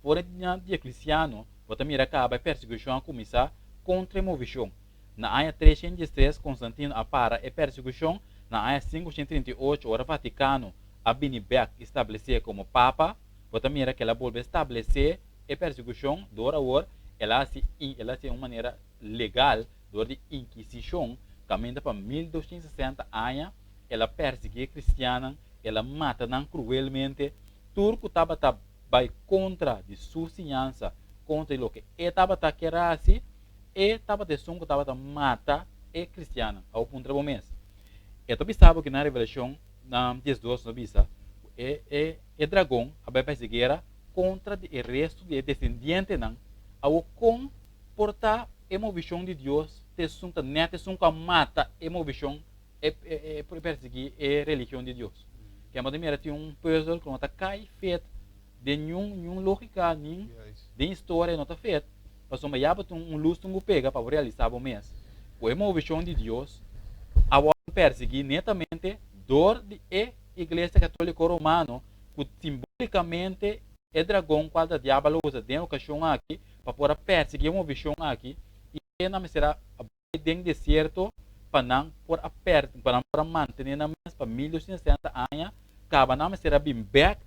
Speaker 2: For di dia Diocleciano bo ta mira kaba e persekushon a kuminsá kontra e movishon. Na aña 313 Konstantino a para e persekushon, na aña 538 ora Vatikano a bini bèk i stablesé komo papa, bo ta mira ku el a bolbe stablesé e persekushon dor awor el a hasi el a hasi un manera legal dor di inkisishon kaminda pa 1260 aña el a persiguí e kristiannan, el a mata nan kruelmente, tur ku tabata bai kontra di su siñansa, kontra di loke e tabata kier a hasi, e tabata esun ku tabata mata e kristiannan. Awor puntra bo mes, E ta bisa bo ku na Revelashon 12 nos bisa ku e e e dragon a bai pa hasi guera kontra di e restu di e desendientenan? Awor kon por ta e movishon di Dios ta esun ta nèt esun ku a mata e movishon e e persiguí e religion di Dios. Ke bo ta mira tin un puzzel ku no ta kai fet den niun niun lógika nin den historia no ta fet, pasobra ya bo tin un lus tin ku pega pa bo realisá bo mes ku e movishon di Dios a wòrdu persiguí netamente dor di e Iglesia Katóliko Romano ku simbólikamente e dragon kual ta diabel a usa den e okashon aki pa por a persiguí e movishon aki i e nan mester a den desierto pa nan por a per pa nan por a mantene nan mes pa 1260 aña, kaba nan mester a bin bek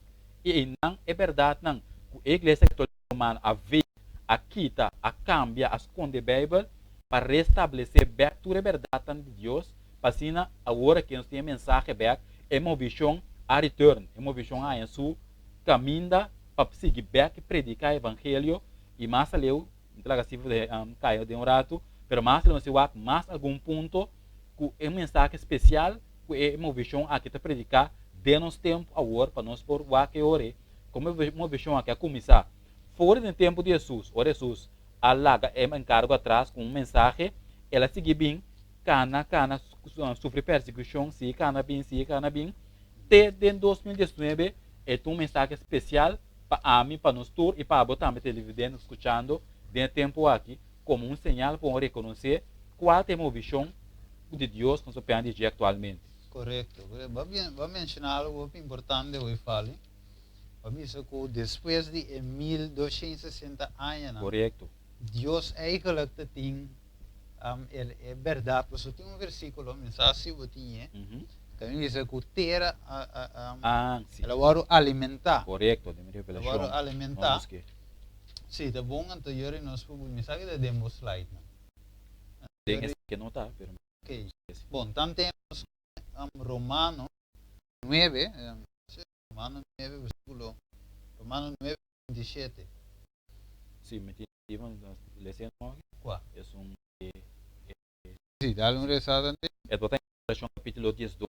Speaker 2: i einan e bèrdatnan ku e Iglesia Katóliko Romano a veeg, a kita, a kambia, a skonde Beibel pa restablesé bek tur e bèrdatnan di Dios pa asina awor aki nos tin e mensahe bek, e movishon a return, e movishon a haña su kaminda pa sigui bek i prediká e evangelio i mas aleu. Mi ta laga sifra kai den un ratu, pero mas lo mester wak mas algun punto ku e mensahe spesial ku e movishon aki ta prediká den nos tempu awor pa nos por wak e ora ei komo e movishon aki a kuminsá For di tempu di Hesus, ora Hesus a laga e enkargo atras ku un mensahe, el a sigui bin, kana, kana, sufri persekushon, sigui kana bin, sigui kana bin, te den 2019, e ta un mensahe spesial pa ami, pa nos tur i pa abo tambe televidente skuchando den e tempu aki, komo un señal pa un rekonosé kua ta e movishon di Dios nos ta pende dje aktualmente.
Speaker 1: Korekto. Bo a menshoná algu hopi importante hoy, Fali. Bo a bisa ku despues di e 1260 añanan, Dios eigenlijk ta tin e bèrdat. Pasobra tin un versíkulo, mi sa si bo tin e, ku a bisa ku tera el a wòrdu alimentá.
Speaker 2: Korekto, den Revelashon.
Speaker 1: El a wòrdu alimentá. Sí, ta bon anto yori nos por mi sa ku ta den bo slide nan.
Speaker 2: Den esaki no ta, pero.
Speaker 1: Ok, bon, tanten nos Romano 9, Romano 9 versíkulo, Romano 9, 27.
Speaker 2: Sí, mi tin lesa no.
Speaker 1: Kua?
Speaker 2: Esun e.
Speaker 1: Sí, dale un resada antes.
Speaker 2: E ta Revelashon kapítulo 12.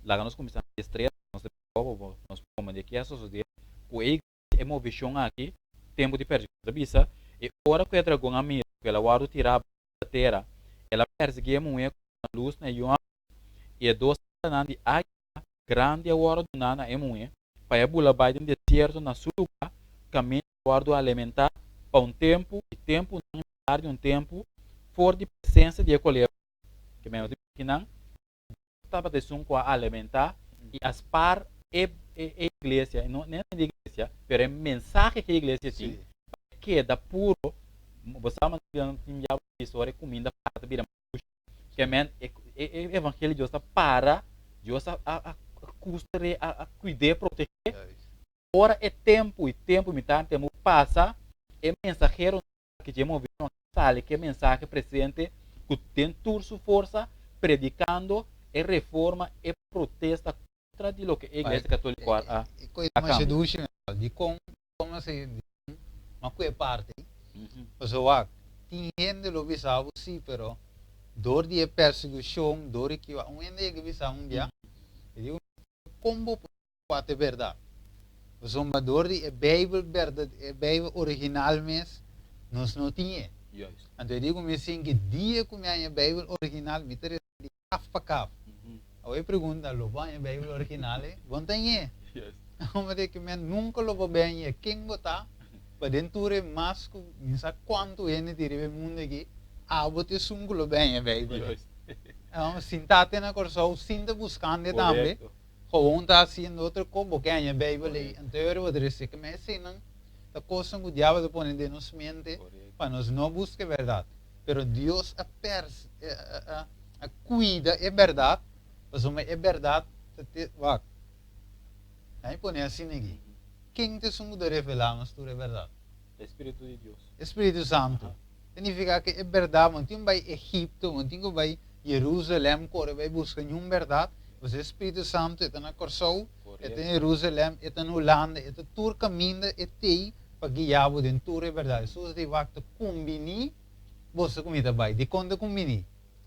Speaker 2: Laga nos kuminsá na 13, nos ta bisa nos por ke a sosodé ku e e movishon aki tempu di persekushon. Ta bisa, E ora ku e dragon a mira ku el a wòrdu tirá abou riba tera, el a persiguí e muhé ku a duna lus na e yu hòmber. I e dos alanan di águila grandi a wòrdu duná na e muhé pa e bula bai den desierto na su lugá, kaminda el a wòrdu alimentá pa un tempu i tempunan i mitar di un tempu for di presensia di e kolebra. Ke men no ta mira kinan. Dios tabata esun ku a alimentá i a spar e e iglesia, no net e iglesia, pero e mensahe ku e iglesia tin pa e keda puro. Bo sa manera tin bia bo bisa ora e kuminda para ta bira mas dushi. Ke men e e evangelio di Dios ta para, Dios a a kustre, a kuid'é, protegé. Ora e tempu i tempu mitar tempu pasa, e mensahero Aki dje movishon sali ku e mensahe presente ku den tur su forsa predikando e reforma e protesta kontra di loke e Iglesia Katoliko a
Speaker 1: E koe ta masha dushi mester. Dikon dikon así dikon ma ku e parti pasobra wak tin hende lo bisa bo si pero dor di e persekushon dor di kiba un hende yega bisa un bia e di kon bo por Kua ta e bèrdat? Pasobra dor di e Beibel bèrdat, e Beibel original mes, nos no tin e. Anto e di ku mi sin ki dia ku mi haña e Beibel original, mi ta resa di kaf pa kaf. Awor e pregunta, lo bo haña e Beibel original ei? Bo no ta hañ'é. Bo ta di ku mi nunka lo bo bai hañ'é. Ken bo ta pa den tur e mas ku mi sa kuantu hende tin riba e mundu aki, abo ta esun ku lo bai haña e Beibel ei. Sinta te na Kòrsou, sinta buskando e tambe. Gewoon ta hasiendo otro kos, bo ke haña Beibel ei. Anto e ora bo ta rese ke ma eseinan ta kosnan ku diabel ta pone den nos mente pa nos no buska e bèrdat. Pero Dios a pers a a kuida e bèrdat pasobra e bèrdat ta te wak. Nan pone asina aki. Ken ta esun ku ta revelá nos tur e bèrdat?
Speaker 2: E Spiritu di Dios.
Speaker 1: E Spiritu Santu. Ta nifiká ku e bèrdat bo no tin bai Egipto, bo no tin ku bai Jerusalèm kore bai buska niun bèrdat, pasobra e Spiritu Santu e ta na Kòrsou, e ta na Jerusalèm, e ta na Hulanda, e ta tur kaminda e t'ei pa guia bo den tur e bèrdat. Hesus di wak ta kumbiní boso ku mi ta bai. Dikon ta kumbiní?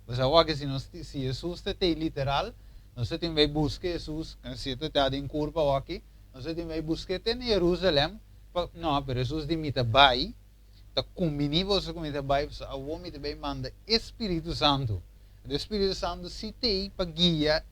Speaker 1: Pasobra awor si nos si Hesus ta t'ei literal, nos ta tin bai buska Hesus, si e ta ta den kurpa awor aki, nos ta tin bai busk'é te na Jerusalèm pa, no, pero Hesus di mi ta bai. Ta kumbiní boso ku mi ta bai, pasobra awor mi ta bai manda e Spiritu Santu. Anto e Spiritu Santu si t'ei pa guia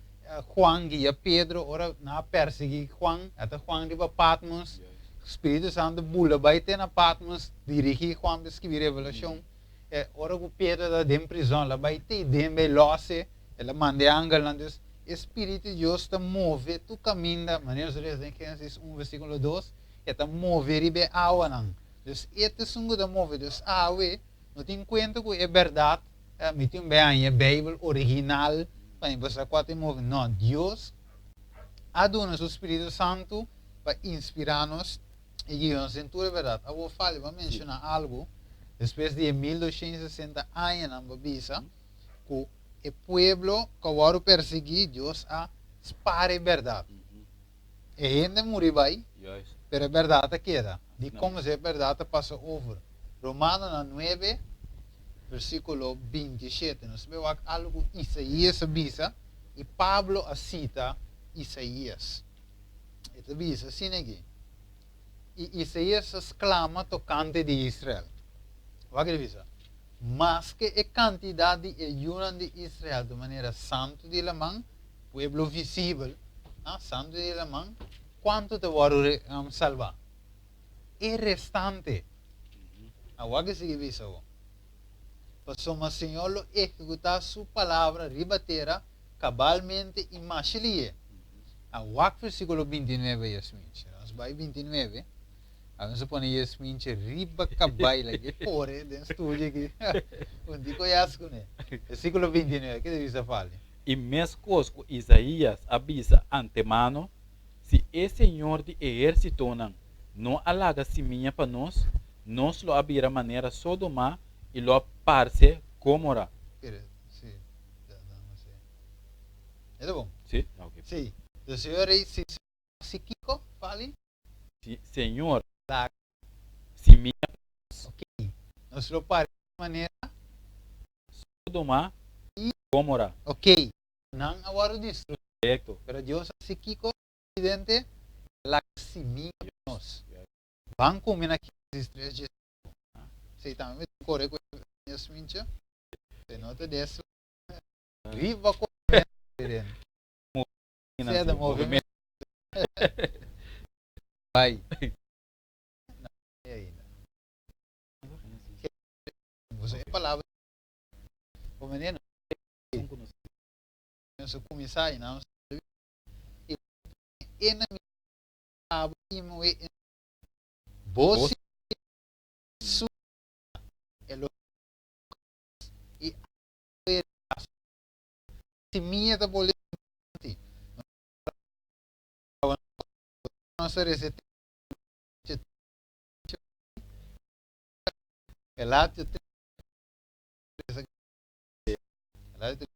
Speaker 1: Juan, guia Pedro, ora nan a persiguí Juan, ata Juan riba Patmos, Spiritu Santu bula bai te na Patmos, dirigí Juan pa skibí Revelashon. E ora ku Pedro ta den prizòn, el a bai te den bai lòs'e, el a manda e angelnan. Dus, e Spiritu di Dios ta move tur kaminda, manera nos ta lesa den Génesis un versíkulo 2, e ta move riba e awanan. Dus e ta esun ku ta move. Dus awe no tin kuenta ku e bèrdat, mi tin bai haña e Beibel original pa mi por sa kua ta e move. No, Dios a duna su Spiritu Santu pa inspirá nos i guia nos den tur e bèrdat. Awor Fali, bo a menshoná algu despues di e 1260 añanan bo a bisa ku e pueblo ku a wòrdu persiguí, Dios a spar e bèrdat. E hende muri bai, pero e bèrdat a keda. Dikon? Pasobra e bèrdat a pasa over. Romanonan 9, versíkulo 27. Nos ta bai wak algu ku Isaías a bisa i Pablo a sita Isaías. E ta bisa asina aki. I Isaías a sklama tokante di Israel. Wak e bisa, Maske e kantidat di e yunan di Israel ta manera santu di laman, pueblo visibel, santu di laman, kuantu ta wòrdu salbá? E restante. Awor ke sigui bisa bo. Pasobra Señor lo ehekutá su palabra riba tera kabalmente i masha lihe. A wak versíkulo 29, Yasminche. Nos bai 29. A nos a pone Yasminche riba kabai, lag'é kore den studio aki. Un di koyas kuné. Versíkulo 29, ke ta bisa Fali?
Speaker 2: I meskos ku Isaías a bisa antemano, Si e Señor di ehérsitonan no a laga simia pa nos, nos lo a bira manera Sodoma i lo a parse Gomora.
Speaker 1: Kere, si, da, dame si. E ta bon?
Speaker 2: Si? Ok.
Speaker 1: Si. De Señor rei, si si kiko, Fali?
Speaker 2: Si Señor
Speaker 1: Laga.
Speaker 2: simia pa nos.
Speaker 1: Ok. Nos lo parse manera.
Speaker 2: Sodoma
Speaker 1: i
Speaker 2: Gomora.
Speaker 1: Ok. Nan a wòrdu destruí.
Speaker 2: Korekto.
Speaker 1: Pero Dios a hasi kiko, presidente? Laga simia pa nos. Ban kume na Génesis 3 dje sinku. Esei tambe mi tin kore ku e Yasmincha. Se no ta des riba kore presidente. Sea ta movimento. Bai. No ainda. Boso e palabra bo manera. Nos a kuminsá i nan i e na mi abo i moe e bo si su e lo i e simia ta bole nos a resete Galatio 3 Galatio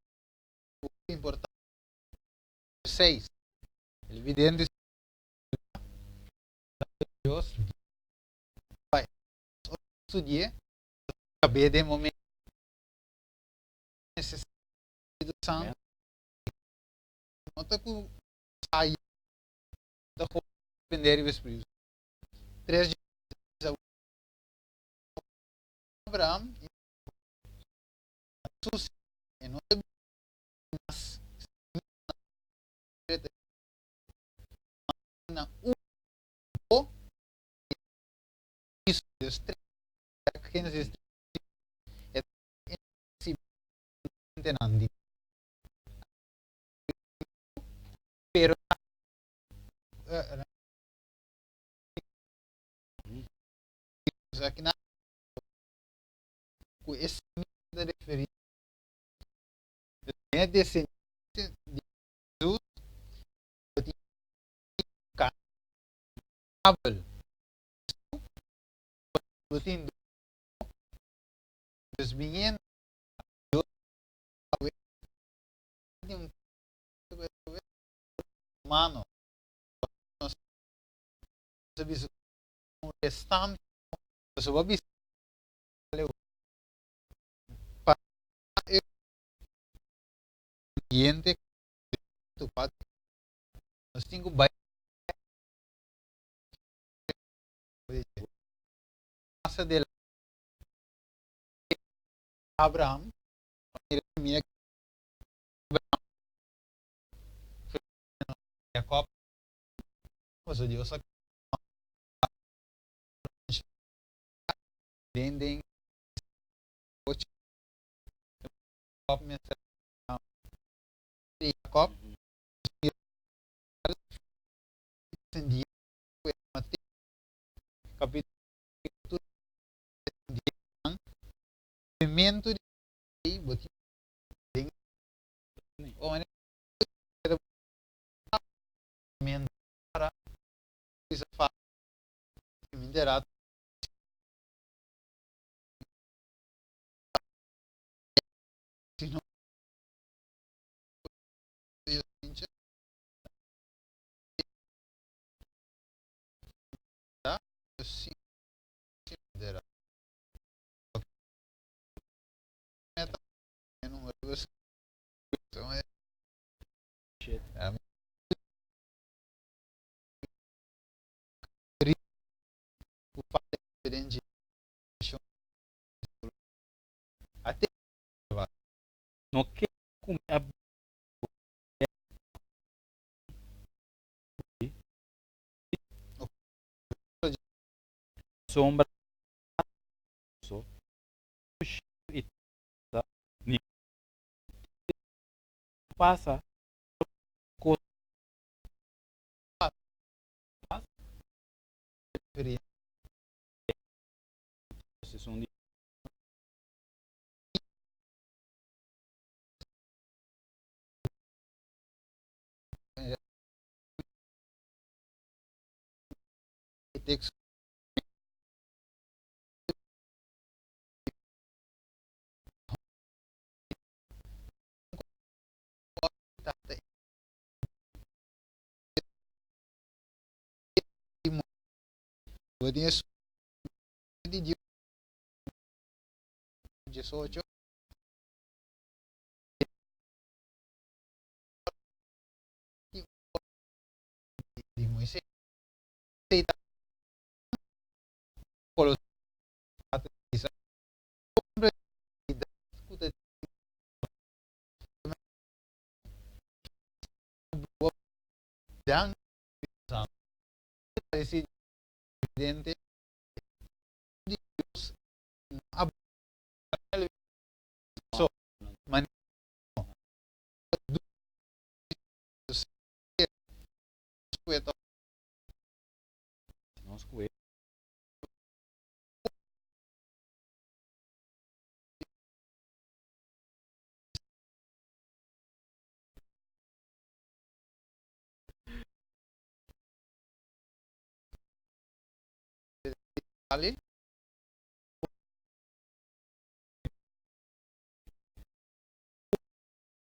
Speaker 1: importante 6 El vidente Dios pa estudié kab'é den momento necesario Spiritu Santo no ta ku sa ta depende riba Spiritu Santo. Tres Abraham su e no ta mas na un bo Dios 3 Génesis 3 pero aki na ku e ta referí e descendiente di Jesus Abel tin dus biniendo Dios un humano nos bisa un restante so bisa pa e ambiente nos tin ku bai pasa de Abraham mira Abraham Jacob pasobra Dios a den den ocho Jacob mester Jacob capítulo movimento di bo tin den para sino
Speaker 2: No kere ku mi a bini ku Pasobra boso shelu i tera ni pasa kos
Speaker 1: 18. Di Moisés.
Speaker 2: Nos kue.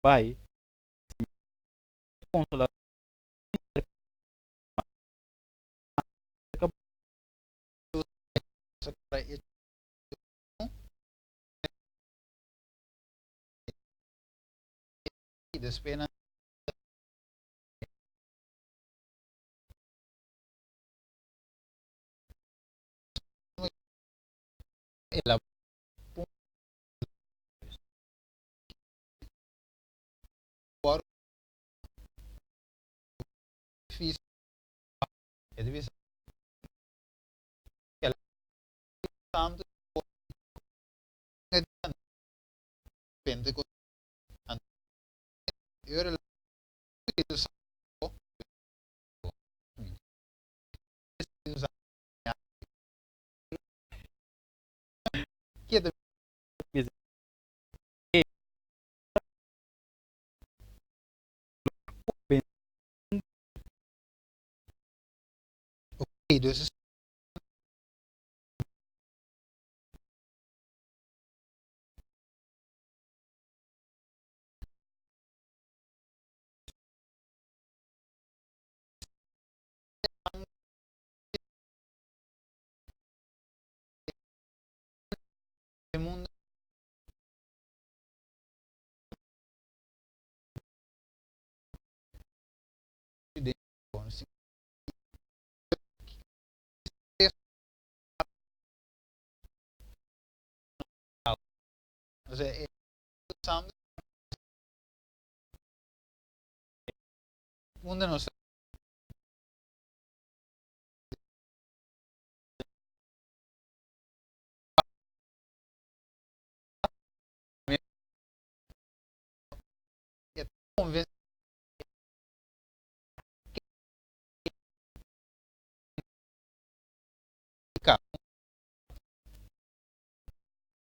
Speaker 2: Bai konsola.
Speaker 1: Despues el a Oké, dus mundo Osea, mundo nos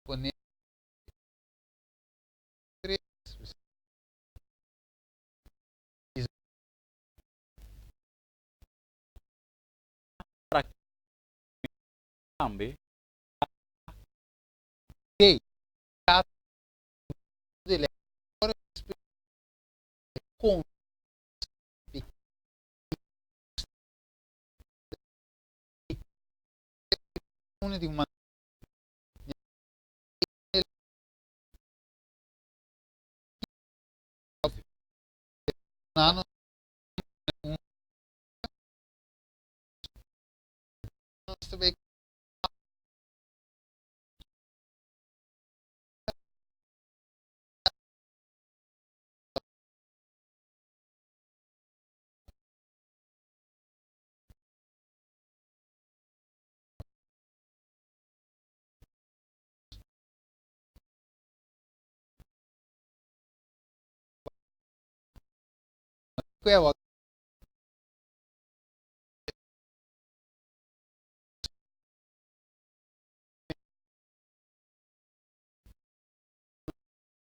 Speaker 1: pone tres
Speaker 2: Tambe.
Speaker 1: Con di un nano un Kue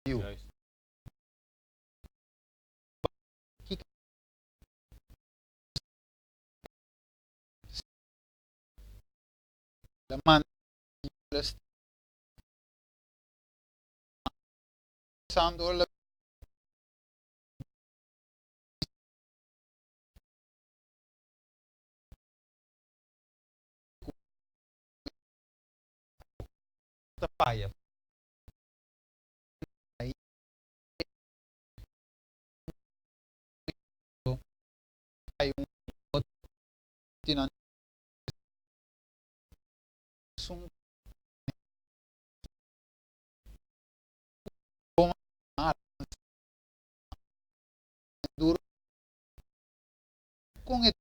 Speaker 1: yu. Kiko la manda Santo la ta faya. Hay un duro con e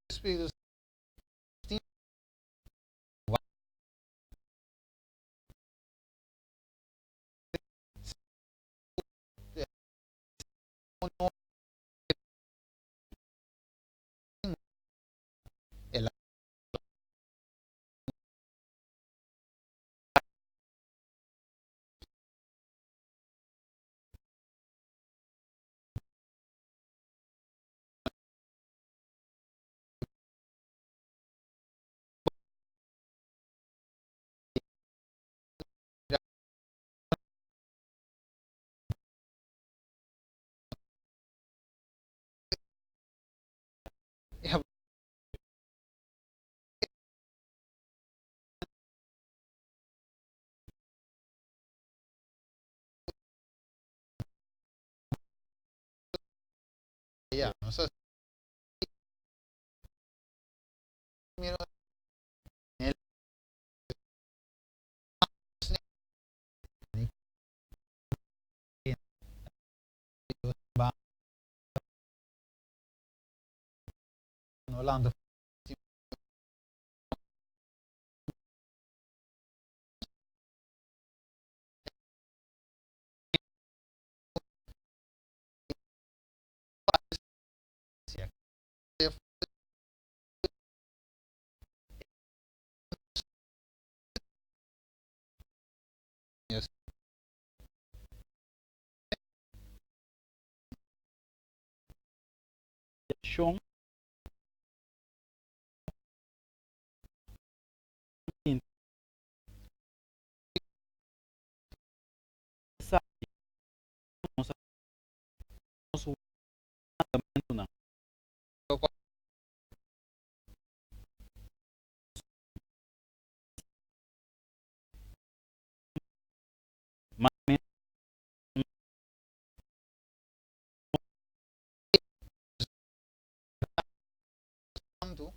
Speaker 1: Espíritu el Ya, nos a mira Holanda.
Speaker 2: Shon mandamentunan.
Speaker 1: Santu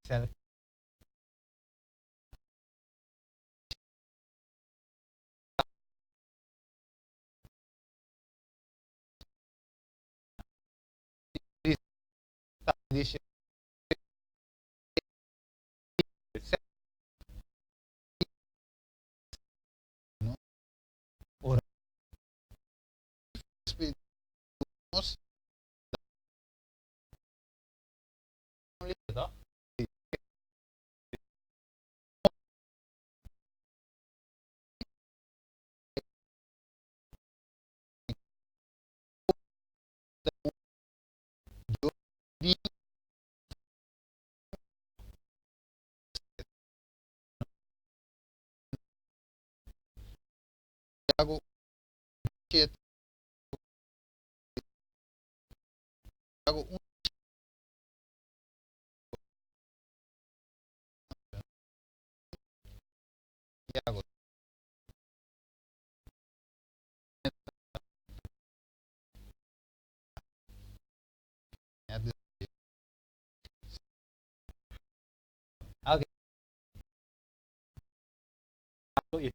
Speaker 1: Self ora nos Santiago 7. Santiago 1. Santiago. Okay.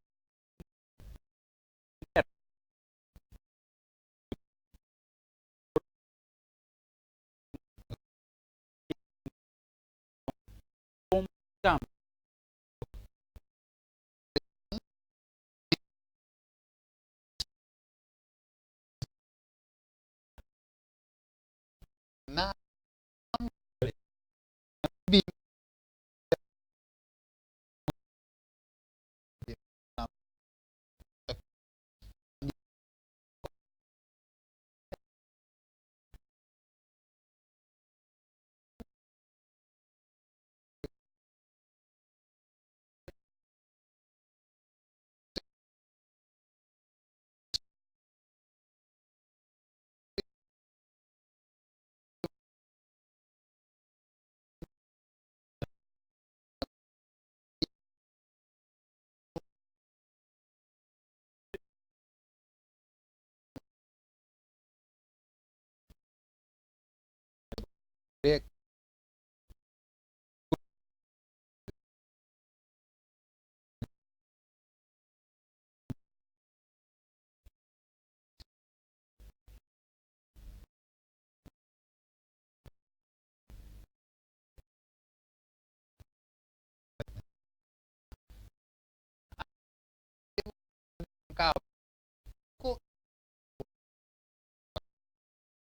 Speaker 1: Na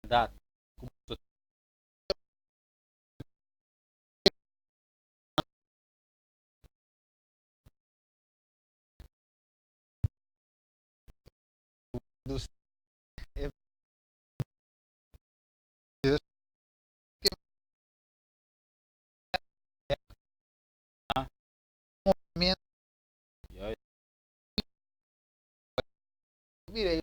Speaker 2: Dat.
Speaker 1: Dus
Speaker 2: Ja.
Speaker 1: Mira,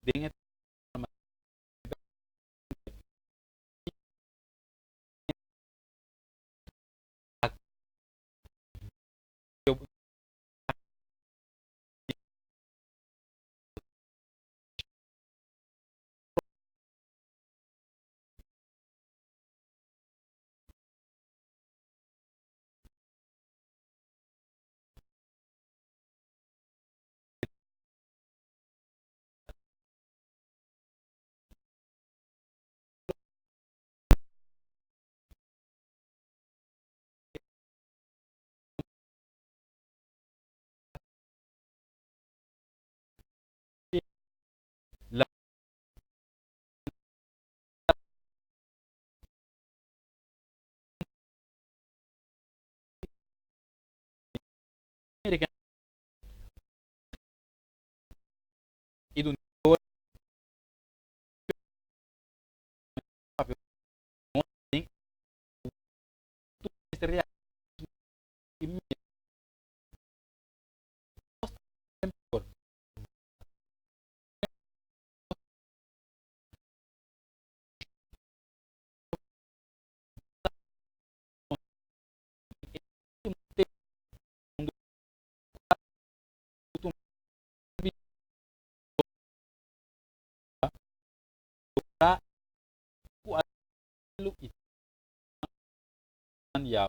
Speaker 2: Den het Amerika i duna ya.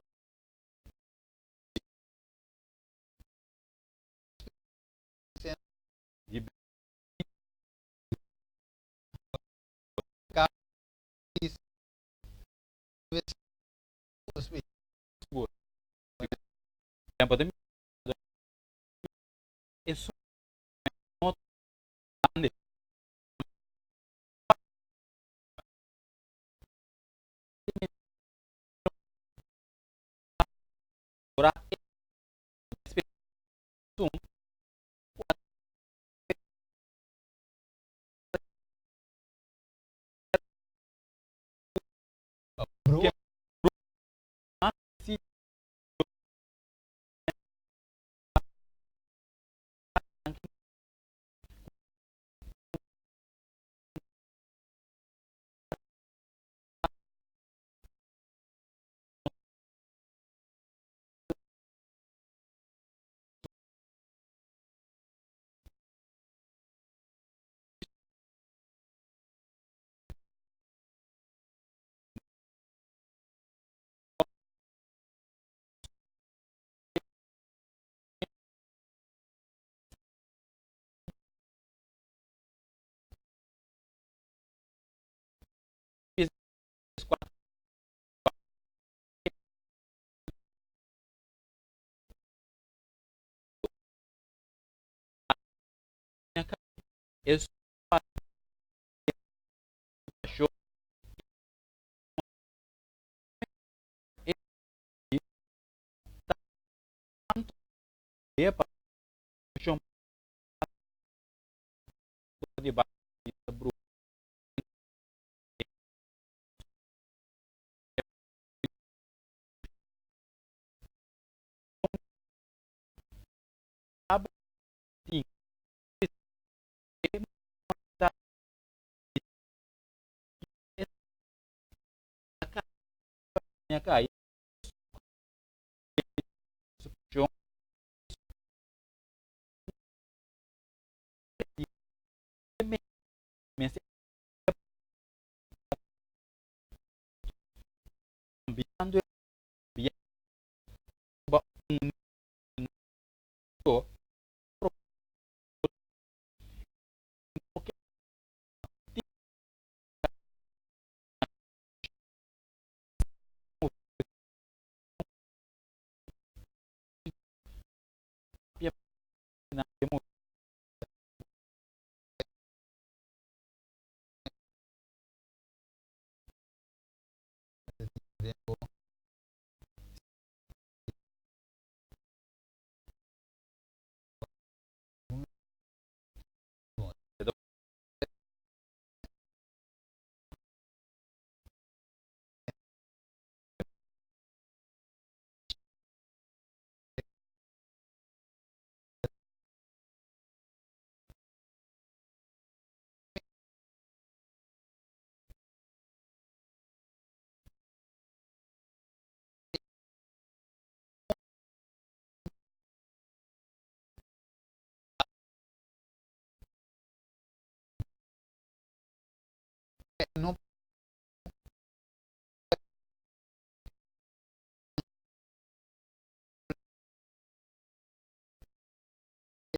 Speaker 1: No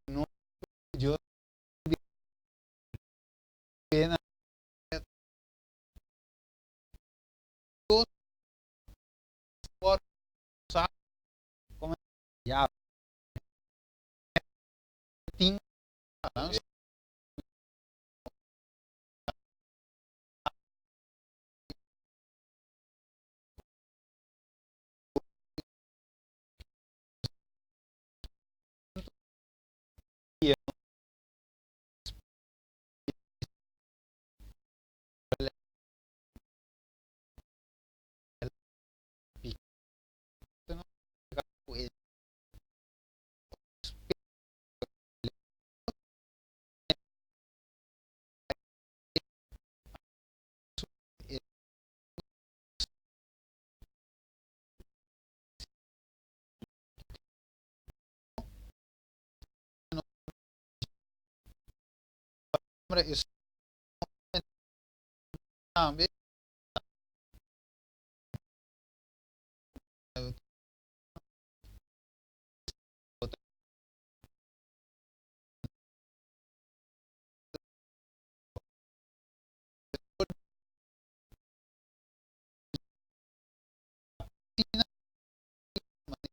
Speaker 1: no Dios pena Dios por sa como ya tin es tambe Asina manera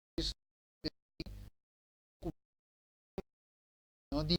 Speaker 1: e No di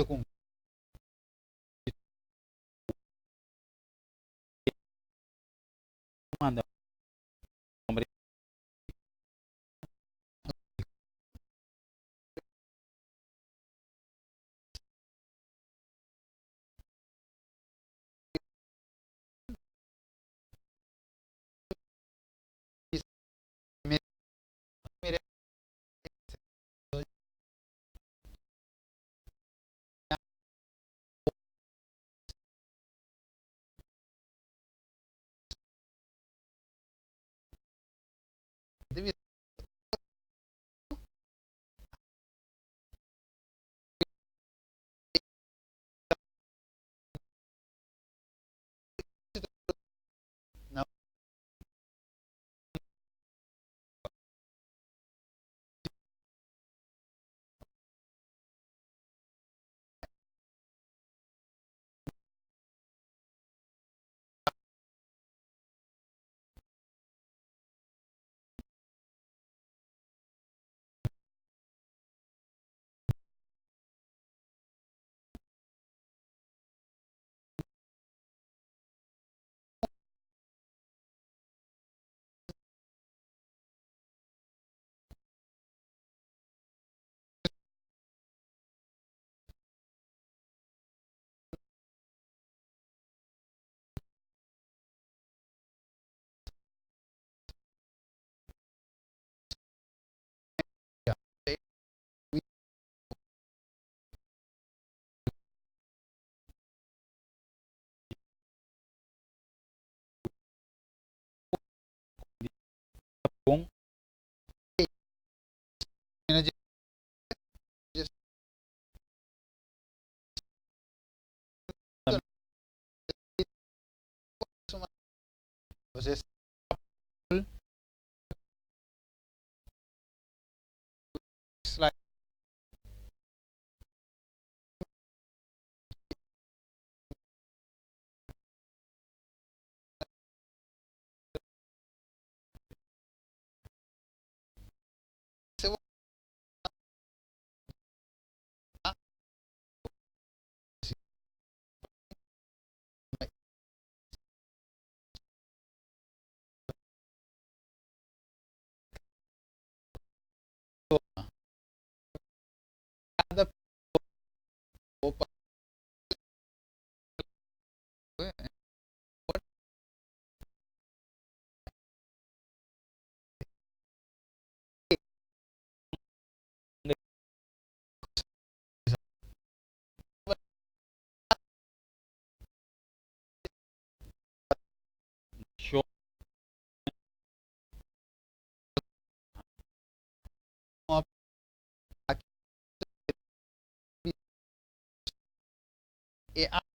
Speaker 1: Con
Speaker 2: manda hombre.
Speaker 1: Na
Speaker 2: Bon.
Speaker 1: Entonces, slide. E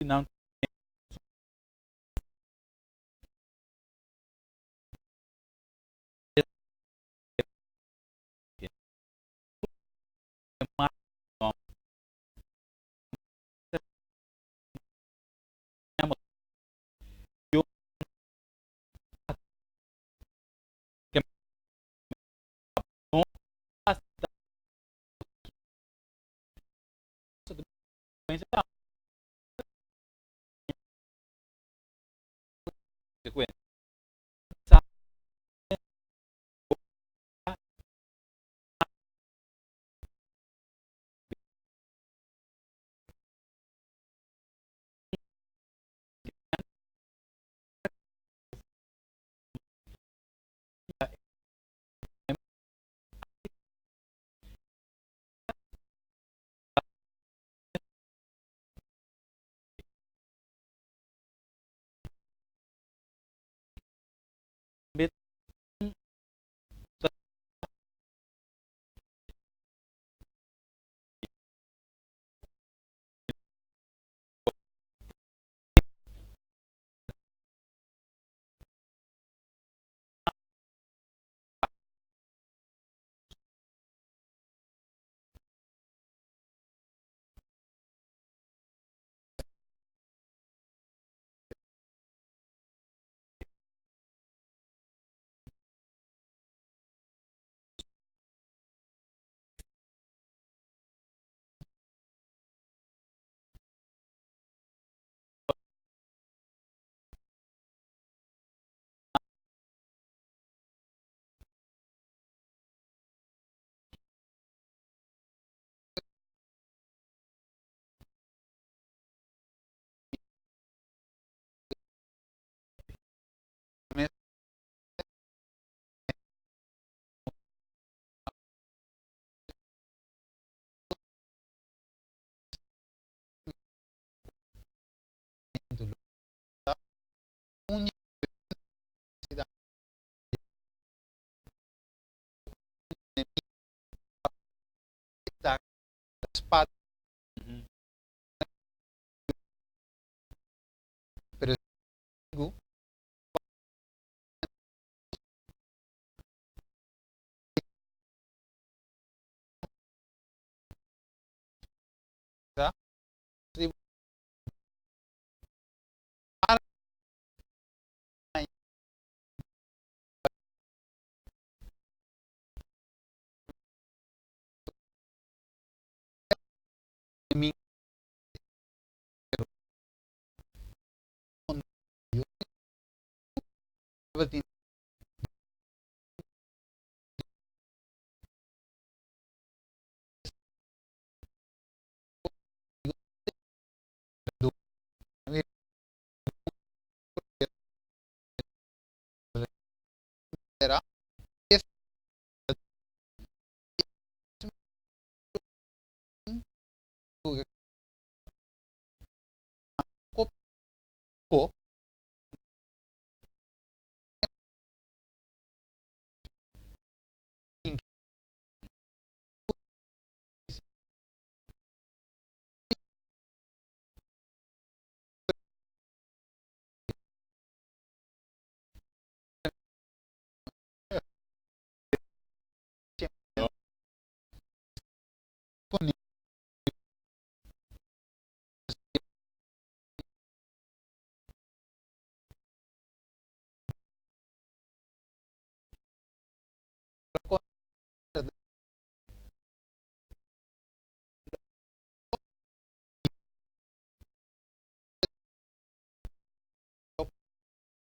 Speaker 2: Nan
Speaker 1: Spat pero sigu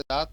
Speaker 1: Bèrdat.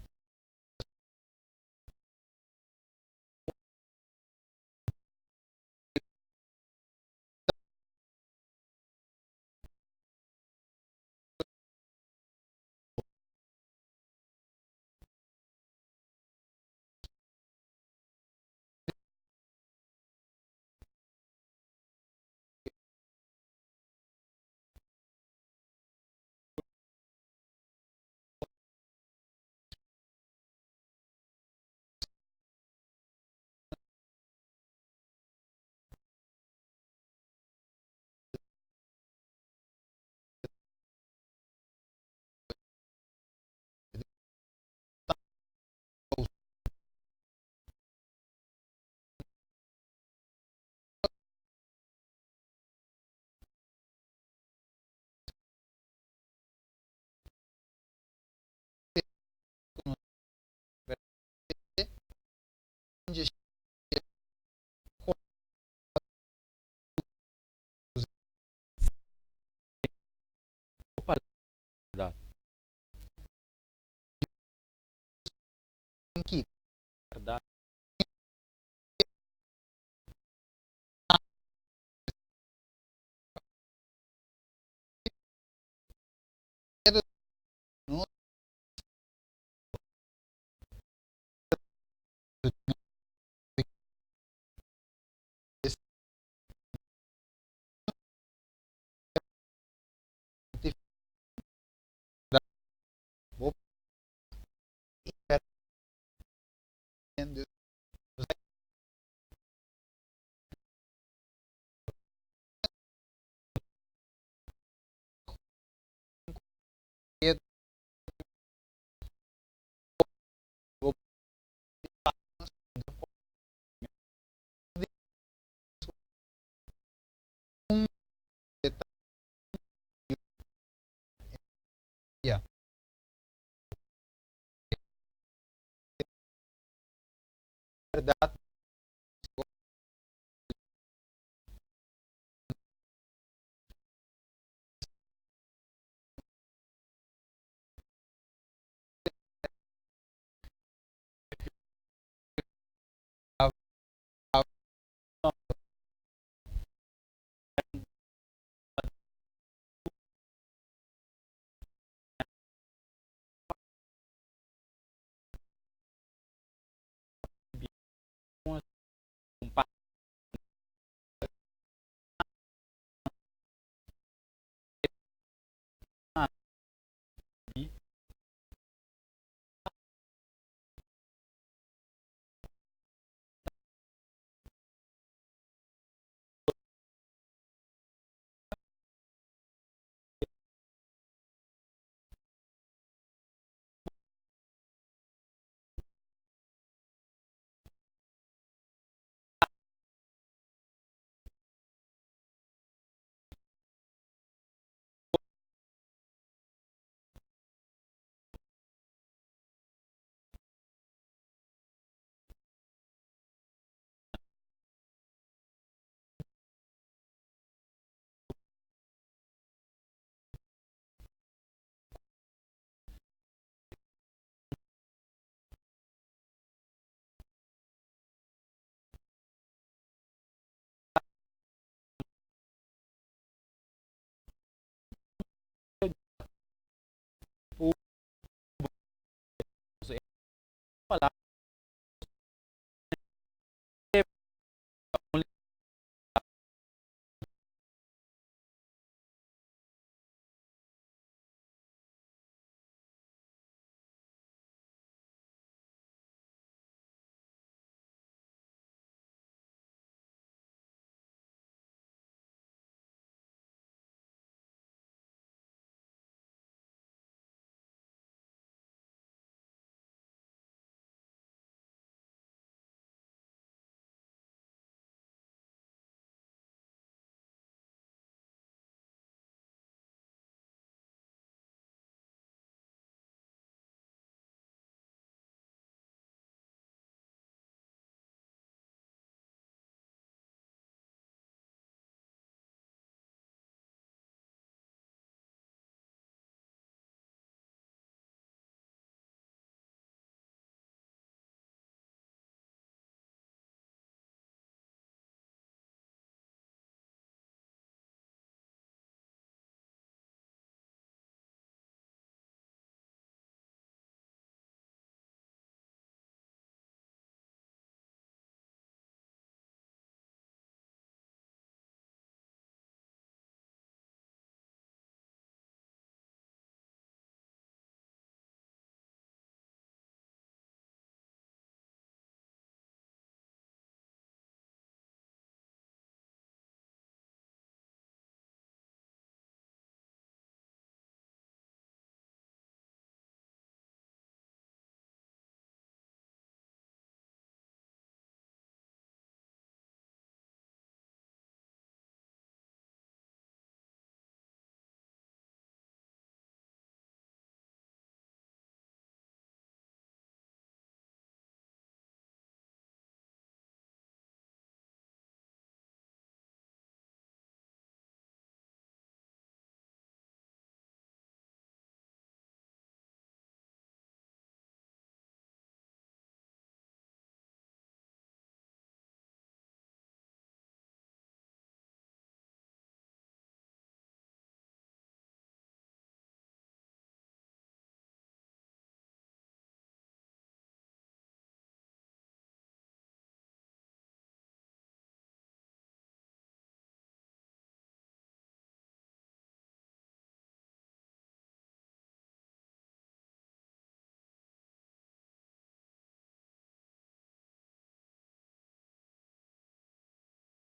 Speaker 2: Palabra.